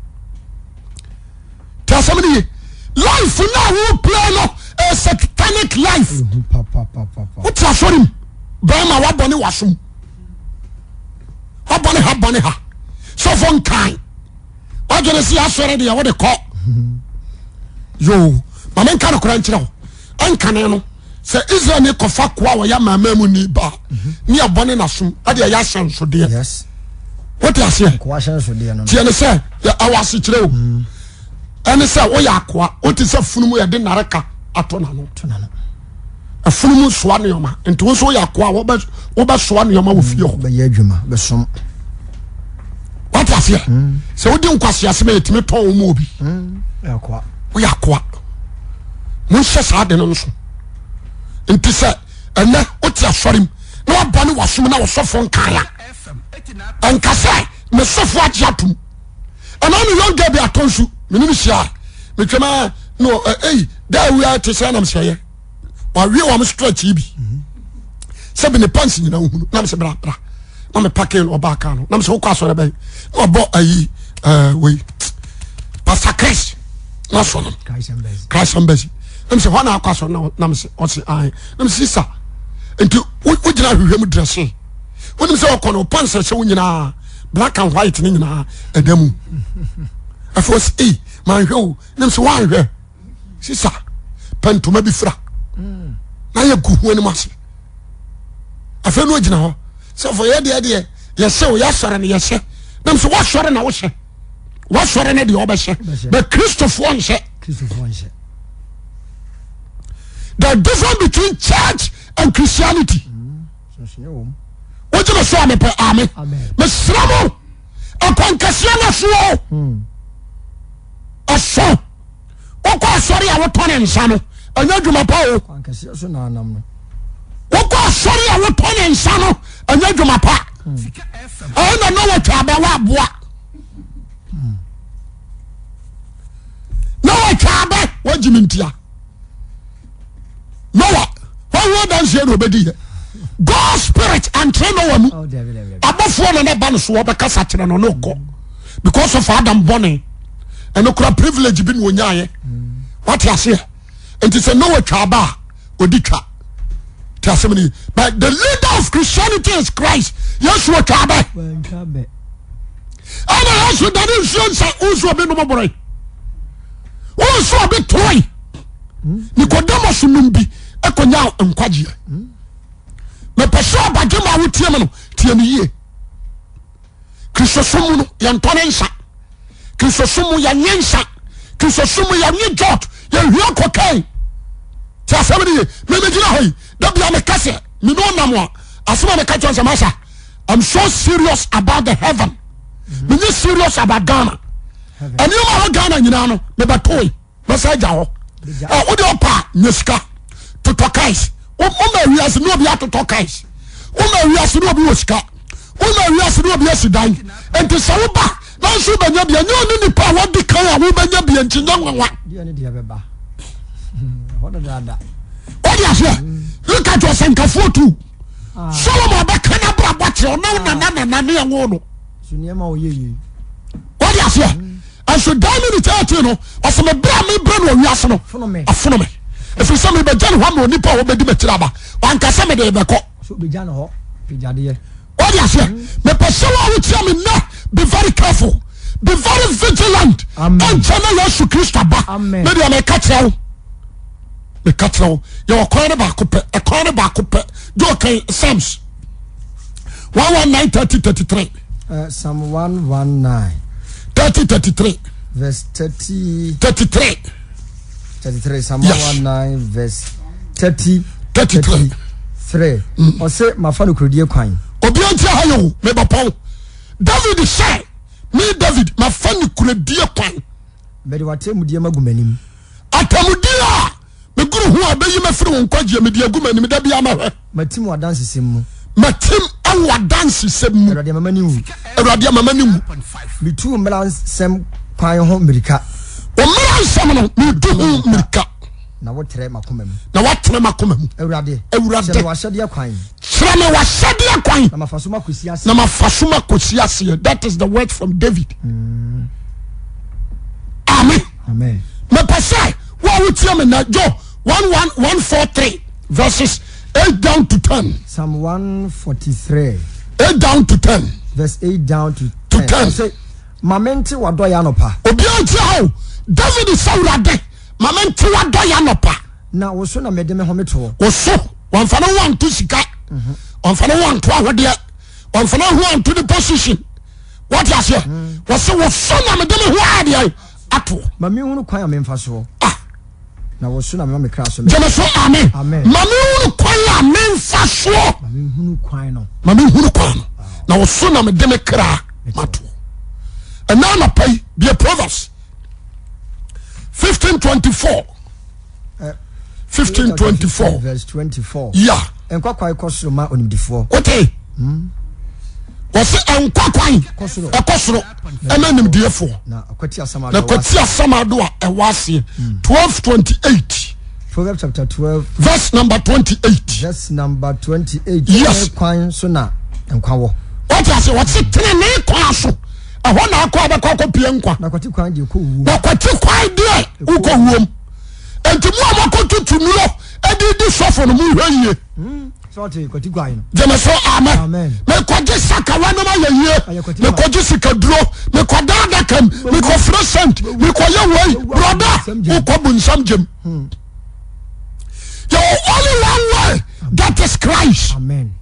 Tí a sẹ́mi ni life na wo pray no a satanic life. Papa papa. Wọ́n ti asọ́rí mu bẹ́ẹ̀ ma wabɔ ne wasom wabɔ ne ha bɔ ne ha sɔfo nkan wadwene si asɔre deɛ wode kɔ yoo maame nka no kora nkyerɛ wo ɛnkane no sɛ Israel ni kɔfa koa a wɔyɛ amanaman mu ni ba ne ɛbɔ ne nasom ɛde ɛyɛ ahyɛnsodeɛ wote aseɛ tiɛ ne sɛ ɛwɔ asekyerɛ o mm. ɛne sɛ woyɛ akoa wote sɛ funumu yɛde nareka ato n'ano afunumu soa nneɛma nti wo nso woyɛ akoa wobɛsoa nneɛma wɔ fie hɔ bɛyɛ adwuma bɛsom wate aseɛ mm. sɛ wodi nkwasease ma yɛtumi tɔn wo mu obi mm. woyɛ akoa monhyɛ saa de no nso nti sɛ ɛnɛ wote asɔre mu na waba ne wasom na wɔsɔfo nkae a ɛnka sɛ mesɔfo agye atom ɛna ne young girl bi atɔ nsu mene no hyia metwam a no ei da awia te sɛ nam sɛ yɛ wawie wɔn stretch yi bi sɛ bi ne pants nyina wohunu nam sɛ bra bra na me pake no ɔbaa kaa no nam sɛ wokɔ asɔre bɛn na ɔbɔ ayi ɛɛ wei Pastor Chris na sɔ no Christ Embassy nam sɛ hɔ na akɔ asɔre na nam sɛ ɔse ae nam sɛ sisa nti wogyina ahwehwɛ mu dresse wonim sɛ ɔkɔ no pants ɛhyɛ wo nyinaa black and white ne nyinaa ɛda mu afei ɔse ei manhwɛ o nam sɛ woanhwɛ sisa pɛ ntoma bi fira na yɛ gu ho anim ase afei na ogyina hɔ sɛfo yɛ deɛ deɛ yɛhyɛ o yɛasɔre no yɛhyɛ nam sɛ woasɔre na wohyɛ woasɔre no deɛ wɔbɛhyɛ but kristofoɔ nhyɛ the difference between church and Christianity wogye me so a mepɛ ame mesrɛ mo akwankɛseɛ no soɔ ɛso wokɔ asɔre a wotɔ ne nsa no ɛnyɛ adwuma pa o wokɔ asɔre a wotɔ ne nsa no ɛnyɛ adwuma pa ɛna na wɔtwa aba woaboa na wɔtwa aba woagye me ntia Noah wɔn adanseɛ na ɔbɛdi yɛ God spirit antere Noah mu oh, abɔfoɔ na n'aba no so wɔbɛkasa kyerɛ no ne ɔkɔ because of Adam bɔne ɛno kora privilege bi na ɔnyaeɛ wate aseɛ nti sɛ Noah twa aba a ɔdi twa te asɛm no yi but the leader of Christianity is Christ Yesu ɔtwa abɛ ɛna Yesu dane nsuo nsa nsuo obi nom borɔe nsuo obi toroe Nicodemus nom bi ɛkɔnya nkwagyeɛ mepɛ sɛ ɔbadwe ma wotie me no tie me yie kristosom mu no yɛntɔ ne nsa kristosom mu yɛnye nsa kristosom mu yɛnye jot yɛhwia cocaine tí asɛm no ye memegyina hɔ yi da bia meka sɛ mene ɔnam a asɛm a meka kyerɛ sɛ masa I'm so serious about the heaven menye serious about Ghana ɛnneɛma a wɔ Ghana nyinaa no mebɛtoe bɛsɛ agya hɔ ɛ wode ɔpa a nya sika totɔ cars woma wiase ne obi atotɔ cars woma wiase ne obi wɔ sika woma wiase ne obi asi dan nti sɛ woba nanso wobɛnya bia nyɛ ɔne nipa a wadi kan a wobɛnya bia nti nyɛ nwanwa wode aseɛ look at ɔsɛnkafoɔ tu ah. Solomon bɛka no abrabɔ kyerɛ ɔne wo nana nana ne ɛwo no wode aseɛ Nso daa minute 18 no, ɔsɛ me berɛ a mebrɛ no wɔ wiase no, afono me. Ɛfiri sɛ mebɛgya ne hɔ ama onipa a wɔbɛdi m'akyiri aba. Wanka sɛ mede rebɛkɔ. Wode aseɛ? Mepɛ sɛ wo a wotia me nnɛ, be very careful, be very vigilant. Ɛnkyɛ na Yesu Kristo aba. Me deɛ meka kyerɛ wo, meka kyerɛ wo, yɛwɔ kwan no baako pɛ, ɛkwan no baako pɛ. Joe kan Psalms 119 30 33. Psalm 119. 30 33. Verse 30. 33. 33. Psalm yes. 119 verse 30. 33. 33. Mm. Ɔsɛ mafa no kurodie kwan. Obi anti ha yɛ o mebɛpɔn. David sɛ me David mafa no kurodie kwan. Mede w'atemmudeɛ magu m'anim. Atemmudeɛ a megoro ho a bɛyi mafiri wo nkwagyeɛ mede agu m'anim da biara mɛhwɛ. Matim wɔ adansesɛm mu. Matim wɔ adansesɛm mu. Awurade ama m'ani nwu. Awurade ama m'ani nwu. Metu wo mmara nsɛm kwan ho mmirika. Wo mmara nsɛm no metu ho mmirika. Na wotrɛ m'akoma mu. Na woatrɛ m'akoma mu. Awurade. Awurade. Kyerɛ me w'ahyɛdeɛ kwan. Kyerɛ me w'ahyɛdeɛ kwan. Na mafa so makɔsi aseɛ. Na mafa so makɔsi aseɛ. That is the word from David. Amen. Amen. Mepɛ sɛ wo a wotie me nɛ Job 11143 verses 8 down to 10. Psalm 143. 8 down to 10. Verse 8 down to 10. To 10. Ɔse, ma mente w'adɔeɛ anɔpa. Obiara ntie ha o. David sɛ Awurade ma mente w'adɔeɛ anɔpa. Na wo so na mede me ho metoɔ. Wo so wɔmfa ne ho anto sika, wɔmfa ne ho anto ahodeɛ, wɔmfa ne ho anto ne position. Wɔte aseɛ? Wɔse wo so na mede me ho adeɛ atoɔ. Ma menhunu kwan a memfa soɔ. Ah. Na wo so na mema me kra so. Gyeme so amen. Amen. Ma menhunu kwan a memfa soɔ. Ma menhunu kwan no. Ma menhunu kwan no. Na wo so na mede me kra matoɔ. Ɛna anɔpa yi, bie Proverbs 15:24. 15:24. Verse 24. Yeah. Nkwa kwan kɔ soro ma onimdifoɔ. Wote? Wɔse nkwa kwan ɛkɔ soro ɛma nimdeɛfoɔ. Na kwati asam Na kwati asam ado a ɛwɔ aseɛ. 12:28. Proverbs chapter 12. Verse number 28. Verse number 28. Yes. Tenenee kwan so na nkwa wɔ. Wɔte ase wɔte tenenee kwan so. Ɛhɔ na akɔ abɛkɔ akɔ pie nkwa. Na kwati kwan deɛ kɔ wuom. Na kwati kwan deɛ wokɔ wuom. Nti mu a mɔkɔ tutu nuro ɛde di sɔfo no mu hwɛ yie. Gyeme so amen. Mekɔgye sakawa no ma yɛ yie. Mekɔgye sikaduro. Mekɔda adaka mu. Mekɔfrɛ sent. Mekɔyɛ wei. Brɔda wokɔ bu nsam gyem. Yɛwɔ only one way that is Christ. Amen.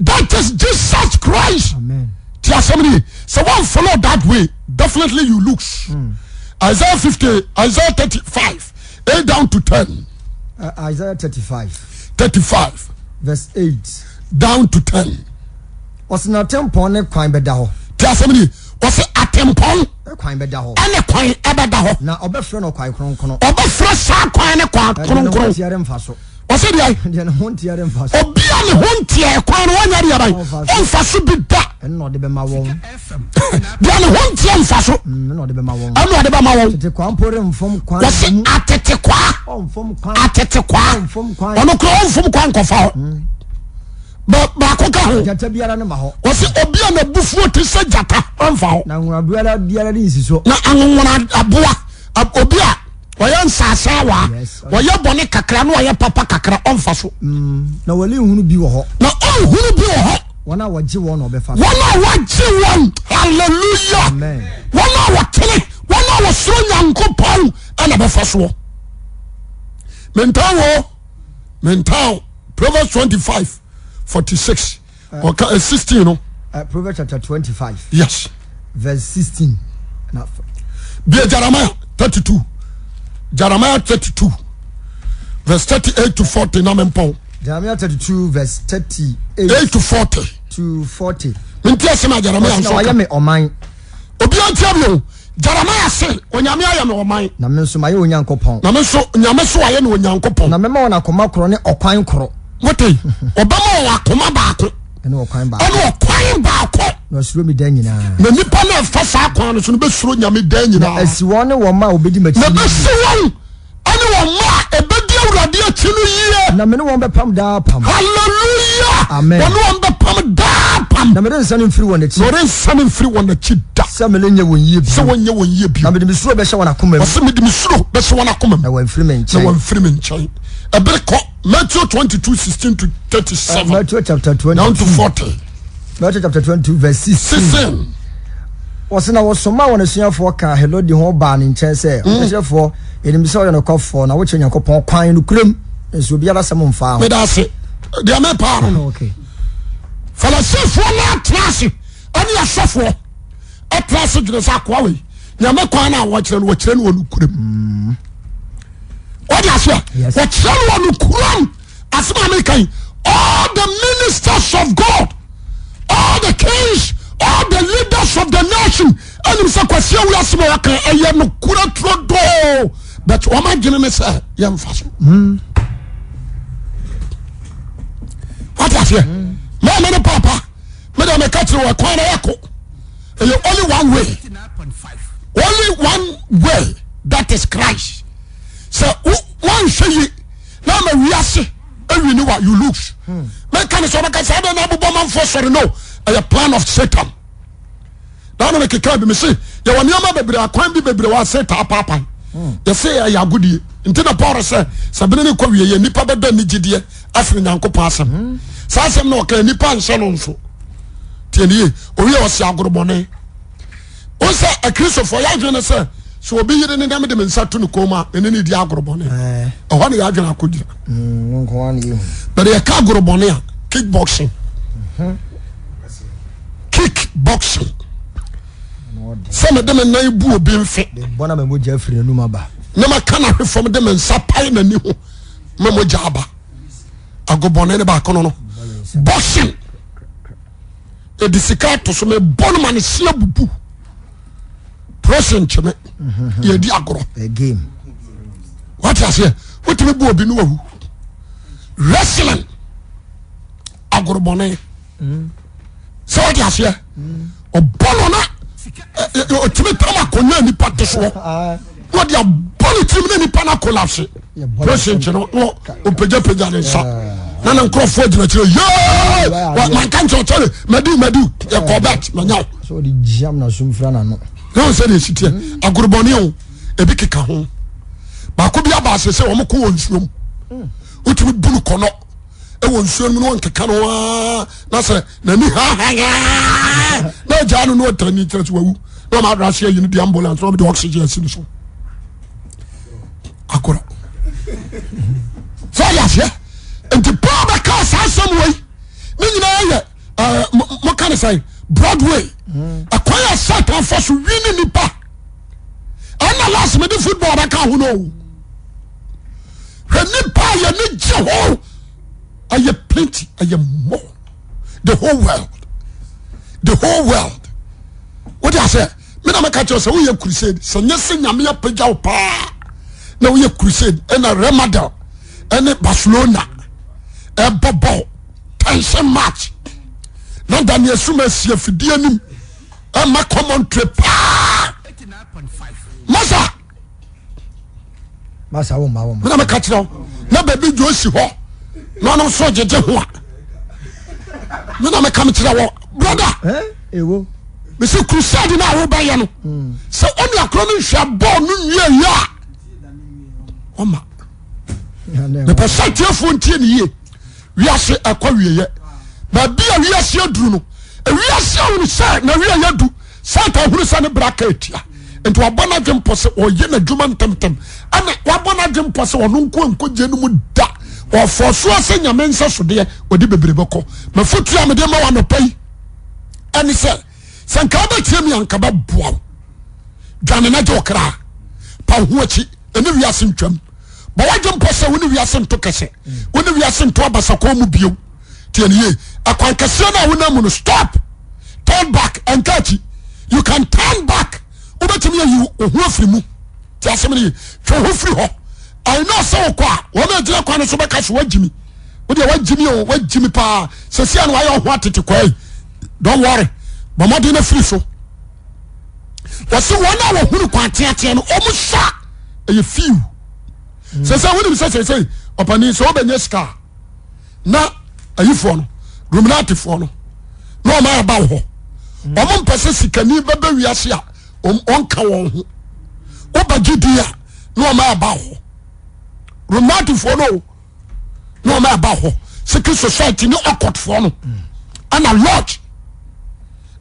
That is Jesus Christ. Amen. Ti asɛm ni sɛ wɔn follow that way definitely you lose. Isaiah 50 Isaiah 35 8 down to 10. Isaiah 35. 35. Verse 8. Down to 10. Ɔsɛ na atempɔn ne kwan bɛda hɔ. Ti asɛm ni ɔsɛ atempɔn. Kwan bɛda hɔ. Ɛne kwan ɛbɛda hɔ. Na ɔbɛfrɛ no kwan kronkron. Ɔbɛfrɛ saa kwan ne kwan kronkron. Deɛ ne ho nteɛ remfa so. Ɔsɛ deɛ. Deɛ ne ho nteɛ remfa so. Obi a ne ho nteɛ kwan no wɔnyɛ deɛ ban. Ɔnfa so bi da. Ɛno na ɔde bɛma wɔn. Deɛ ne ho nteɛ nfa so. Ɛno na ɔde bɛma wɔn. Ɛno ɔde bɛma wɔn. Tete kwa mpo remfom kwan. Wɔsi atete kwa. Ɔnfom kwan. Atete kwa. Ɔnfom kwan. Ɔno kura ɔnfom kwan nkɔfa hɔ. Baako ka ho. Gyata biara ne ma hɔ. Wɔsi obi a n'abufuo te sɛ gyata ɔnfa hɔ. Na anwonwa biara biara ne nsi so. Na anwonwa aboa obi a ɔyɛ nsasaawa ɔyɛ bɔne kakra na ɔyɛ papa kakra ɔnfa so. Na wɔle nhunu bi wɔ hɔ. Na ɔnhunu bi wɔ hɔ. Wɔn a wɔgye wɔn na ɔbɛfa so. Wɔn a wɔgye wɔn hallelujah. Amen. Wɔn a wɔtene wɔn a wɔsoro Nyankopɔn ɛna bɛfa soɔ. Mentaa wo mentaa Proverbs 25 46 ɔka 16 no. Proverbs chapter 25. Yes. Verse 16. Na Bia Jeremiah 32. Jeremiah 32 verse 38 to 40 na mempɔn. Jeremiah 32 verse 38 8 to 40. To 40. Nti asɛm a Jeremiah nso ka. Wayɛ me ɔman. Obiara ntia mi o. Jeremiah se Onyame ayɛ me ɔman. Na me nso mayɛ Onyankopɔn. Na me nso Nyame so ayɛ no Onyankopɔn. Na mɛma wɔn akoma korɔ ne ɔkwan korɔ. Wote? Ɔbɛma wɔn akoma baako. Ɛne ɔkwan baako. Ɛne ɔkwan baako. Na ɔsuro mi dan nyinaa. Na nipa na ɛfa saa kwan no so no bɛsuro Nyame dan nyinaa. Na asi wɔn ne wɔn mma a wɔbɛdi m'akyi. Na ɛbɛsi wɔn ɛne wɔn mma a ɛbɛdi Awurade akyi no yie. Na me ne wɔn bɛpam daa apam. Hallelujah. Amen. Wɔne wɔn bɛpam daa apam. Na merensane mfiri wɔn akyi. Na ɔrensane mfiri wɔn akyi da. Sɛ merenyɛ wɔn yie bio. Sɛ wɔnyɛ wɔn yie bio. Na mede me suro bɛhyɛ wɔn akoma mu. Ɔsɛ mede me suro bɛhyɛ wɔn akoma mu. Na wɔamfiri me nkyɛn. Na wɔamfiri me nkyɛn. Ɛbere kɔ Matthew 22 16 to 37. Matthew chapter 22. Down to 40. Matthew chapter 22 verse 16. 16. Wɔsɛ na wɔsomaa wɔn asuafoɔ kaa Herode ho baa ne nkyɛn sɛ, Ɔkyerɛkyerɛfoɔ, yɛnim sɛ ɔyɛ nokwafoɔ na wokyerɛ Onyankopɔn kwan nokorɛm, nso obiara asɛm mfaa ho. Meda ase. Deɛ mepaa no. Okay. Farisifoɔ no atena ase ɛne asɔfoɔ atena ase dwene sɛ akoa wei nyame kwan no a wɔkyerɛ no wɔkyerɛ no wɔ nokorɛm. Wɔde aseɛ wɔkyerɛ no wɔ nokorɛm. Asɛm a meka yi all the ministers of God all the kings all the leaders of the nation ɛnim sɛ kwasi awi asɛm a wɔka ɛyɛ nokorɛ turodoo but wɔn adwene ne sɛ yɛmfa so. Wate aseɛ maame ne papa me deɛ meka kyerɛ wɔ kwan na yɛkɔ ɛyɛ only one way only one way that is Christ. Sɛ Sɛ woanhwɛ yi na ama wiase awi ne wa you lose. Mɛka ne sɛ ɔbɛka sɛ adɛn na abobɔ manfoɔ sɔre no ɛyɛ plan of Satan. Na ano mekeka bi mese yɛwɔ nneɛma bebree akwan bi bebree wɔ Satan apaapan. Yɛse ɛyɛ agodie. Nti na Paul sɛ sɛ bene ne kɔ wie yɛ nnipa bɛdɔ anigyedeɛ afiri Nyankopɔn asɛm. Saa asɛm na ɔka nnipa nhyɛ no nso. Tie ne yie. Owie ɔse agorobɔne. Wo sɛ akristofoɔ yɛ adwene ne sɛ sɛ obi yere ne dɛm de me nsa to ne kɔn mu a ɛne ne di agorɔ bɔne. Ɛhɔ ne yɛ adwene akɔgyina. But yɛka agorɔ bɔne a kick boxing. Kick boxing. Sɛ mede me nan bu obi mfe. Na maka no ahwe fam de me nsa pae n'ani ho ma mogya aba. Agobɔne ne baako no no. Boxing. Yɛde sika ato so mebɔ no ma ne se abubu pressure nkyeme yɛdi agorɔ wate aseɛ wotumi bu obi no wawu wrestling agorɔbɔne sɛ wate aseɛ ɔbɔ no na ɔtumi tam akonnwa nipa te soɔ na ɔde abɔ ne tirim na nipa no akolapse president no na ɔpagyapagya ne nsa na ne nkurɔfoɔ gyina kyerɛ yee manka nkyerɛ ɔkyɛre madiw madiw yɛkɔ bet manya wo na ɔn sɛ deɛ ɛsi teɛ agorobɔne o ebi keka ho baako bi aba ase sɛ wɔn ko wɔ nsuom wotumi bu no kɔnɔ ɛwɔ nsuo no mu na wɔnkeka no aa na sɛ n'ani hahahaa na agyaa no na ɔtani ni kyerɛ sɛ wawu na ɔma adrase ayi no de ambulance na ɔmde oxygen asi no so agorɔ sɛ ɔyɛ aseɛ nti Paul bɛka saa asɛm wei ne nyinaa yɛ moka ne sɛ Broadway ɛkwan a Satan fa so wi ne nipa ɛna last mede football bɛka ho no hwɛ nipa a yɛne gye ho ɛyɛ plenty ɛyɛ more the whole world the whole world wode asɛ me na meka kyerɛ sɛ woyɛ crusade sɛ nyɛ sɛ nyame apagya wo paa na woyɛ crusade ɛna Real Madrid ɛne Barcelona ɛbɔ bɔɔl tension match na Daniel Suma si afidie anim ɛma commentary paa masa masa wo ma wo ma na meka kyerɛ wo na baabi dwo si hɔ na ɔno nso gyegye ho a me na meka mekyerɛ wɔ brother ewo mesi crusade no a wobɛyɛ no sɛ ɔne akorɔ no nhwɛ bɔɔl no nwie yɛ a ɔma mepɛ sɛ atiefoɔ ntie ne yie wiase ɛkɔ wieyɛ baabi a wiase aduru no wiase ahunu sɛ na wieyɛ du Satan hunu sɛ ne bra ka atia nti wabɔ n'adwene pɔ sɛ ɔyɛ n'adwuma ntɛmntɛm ɛna wabɔ n'adwene pɔ sɛ ɔno nko nkɔgye no mu da ɔfɔ soɔ sɛ nyame nsa sodeɛ ɔde bebree bɛkɔ mafotuo a mede ma wɔ anɔpa yi ɛne sɛ sɛ nka wobɛtie mi anka bɛboa wo dwane na gye ɔkra pa ho akyi ɛne wiase ntwam bɔ w'adwene pɔ sɛ wo ne wiase nto kɛsɛ wo ne wiase nto abasakɔn mu bio tie ne yie ɛkwan kɛseɛ no a wonam mu no stop turn back ɛnka akyi you can turn back wobɛtumi ayi wo ho afiri mu ti asɛm no yie twe ho firi hɔ I know sɛ wokɔ a wɔn a gyina kwan no so bɛka so wagyimi wodeɛ wagyimi o wagyimi paa sɛsi a na wayɛ ho atete kwaa yi don't worry bɔ mmɔden no afiri so wɔsi wɔn a wɔhunu kwan teatea no wɔn sa ɛyɛ few sɛ sɛ wonim sɛ sɛ sɛ ɔpanin sɛ wobɛnya sika na ayifoɔ no ruminatifoɔ no na wɔn aba wɔ hɔ wɔn mpɛ sɛ sikani bɛbɛ wiase a wɔnka wɔn ho wobɛgye di a na wɔn aba hɔ ruminatifoɔ no na wɔn aba hɔ secret society ne occultfoɔ no ɛna lodge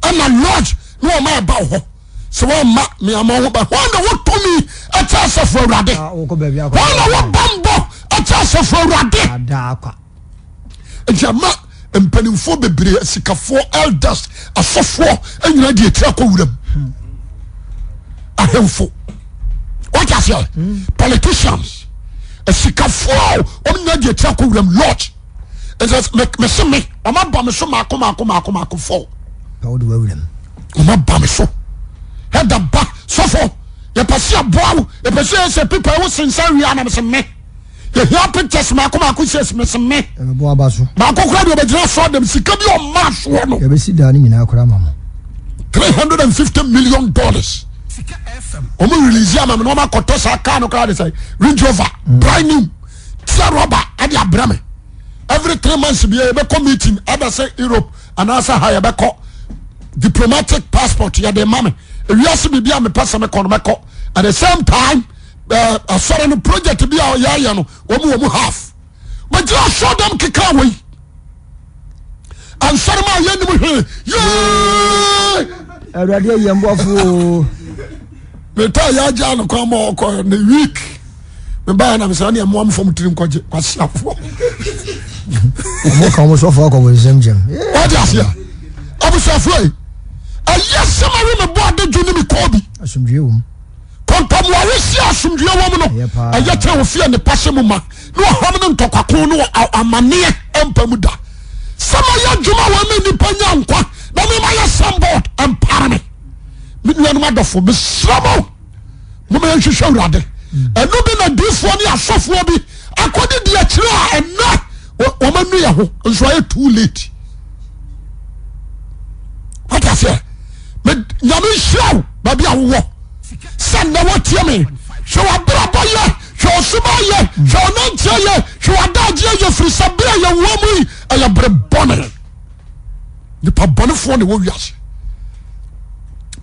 ɛna lodge na wɔn aba hɔ sɛ wɔn mma mmeama ho bɛ wɔn na wɔtumi ɛkyɛ asafo awurade wɔn na wɔbɔmbɔ ɛkyɛ asafo awurade nti ama mpanimfoɔ bebree asikafoɔ elders asɔfoɔ nyinaa de akyiri akɔ wuram ahemfo wɔte aseɛ politicians asikafoɔ wɔn nyinaa de akyiri akɔ wuram lodge ɛsɛ mese me wɔn aba me so maako maako maako maako fɔ wɔn aba me so ɛda ba sɔfo yɛpɛ sɛ yɛboa wo yɛpɛ sɛ yɛsɛ pipa wo sensan wia na mese me yɛhia pictures maako maako sɛ mese me baako kora deɛ ɔbɛgyina soɔ dɛm sika bi ɔma soɔ no yɛbɛsi daa no nyinaa kora ma mo $350 million. Wɔn release ama me na wɔn akɔtɔ saa car no koraa de sɛ Range Rover brand new tia rɔba ɛde abrɛ me. Every 3 months bi yɛbɛkɔ meeting ɛda sɛ Europe anaasɛ ha yɛbɛkɔ diplomatic passport yɛde ma me. Ewiase biribi a mepɛ sɛ mekɔ no mɛkɔ. At the same time asɔre no project bi a yɛayɛ no wɔn wɔ mu half. Bɛgyina asɔre dɛm keka wɔ yi. Ansɔre ma yɛnim hwee yee. Awurade ayi yɛn boafo o. Metaa yɛ agya no kwan ma ɔkɔ ne week mebaa na mesɛ ɛne ɛmoa mfam tiri nkɔgye kwasiafoɔ. Ɔmo ka ɔmo sɔfo akɔ wɔn nsɛm gyam. Wate aseɛ abusuafoɔ yi ɛyɛ sɛ ma we me bɔ ade dwo ne me kɔɔ bi. Asomdwie wɔ mu. Kɔntɔmmoawe si asomdwie wɔ mu no ɛyɛ kyɛ ofie ne pa hyɛ mu ma ne ɔham ne ntɔkwako ne amanneɛ mpa mu da. Sɛ mayɛ adwuma wɔ ma nnipa nya nkwa na mema yɛ signboard mpare me. Me nuanom adɔfo mesrɛ mo moma yɛnhwehwɛ Awurade. Ɛno bi na difoɔ ne asɔfoɔ bi akɔde di akyire a ɛnɛ wɔn anu yɛ ho nso ayɛ too late. Wate aseɛ? Nyame nhyira wo baabi a wowɔ sɛ nnɛ wotie me. Hwɛ w'abrabɔ yɛ, hwɛ ɔsoma yɛ, hwɛ ɔnanteɛ yɛ, hwɛ w'adagyeɛ yɛ, firi sɛ berɛ a yɛwɔ mu yi ɛyɛ bere bɔne. Nipa bɔnefoɔ na ɛwɔ wiase.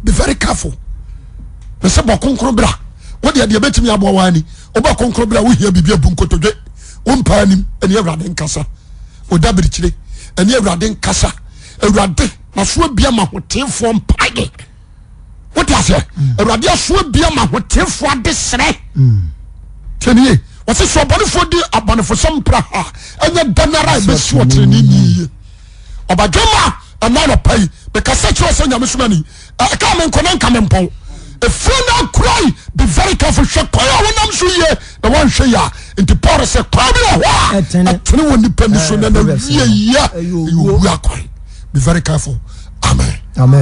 Be very careful. Mese bɔ kronkron bra. Wo deɛ deɛ bɛtumi aboa wa ani. Wobɔ kronkron bra wohia biribi abu nkotodwe. Wo mpaa anim ɛne Awurade nkasa. Oda birikyire ɛne Awurade nkasa. Awurade naso abia ma hoteefoɔ mpaeɛ. Wote aseɛ? Awurade aso abia ma hoteefoɔ adesrɛ. Tiɛnie wɔse sɛ ɔbɔnefoɔ di abɔnefosɛm mpra ha ɛnyɛ da nara a ɛbɛsi ɔtenenee ni yie. Ɔbadwemma ɛna anɔpa yi mekasa kyerɛ sɛ nyame soma ni ɛka me nkɔ na nka me mpɔn ɛfiri na akura yi be very careful hwɛ kwan a wonam so yie na wɔnhwɛ yie a nti Paul sɛ kwan bi wɔ hɔ a ɛtene wɔ nipa ni so na na wie yie ɛyɛ owu akwan be very careful amen. Amen.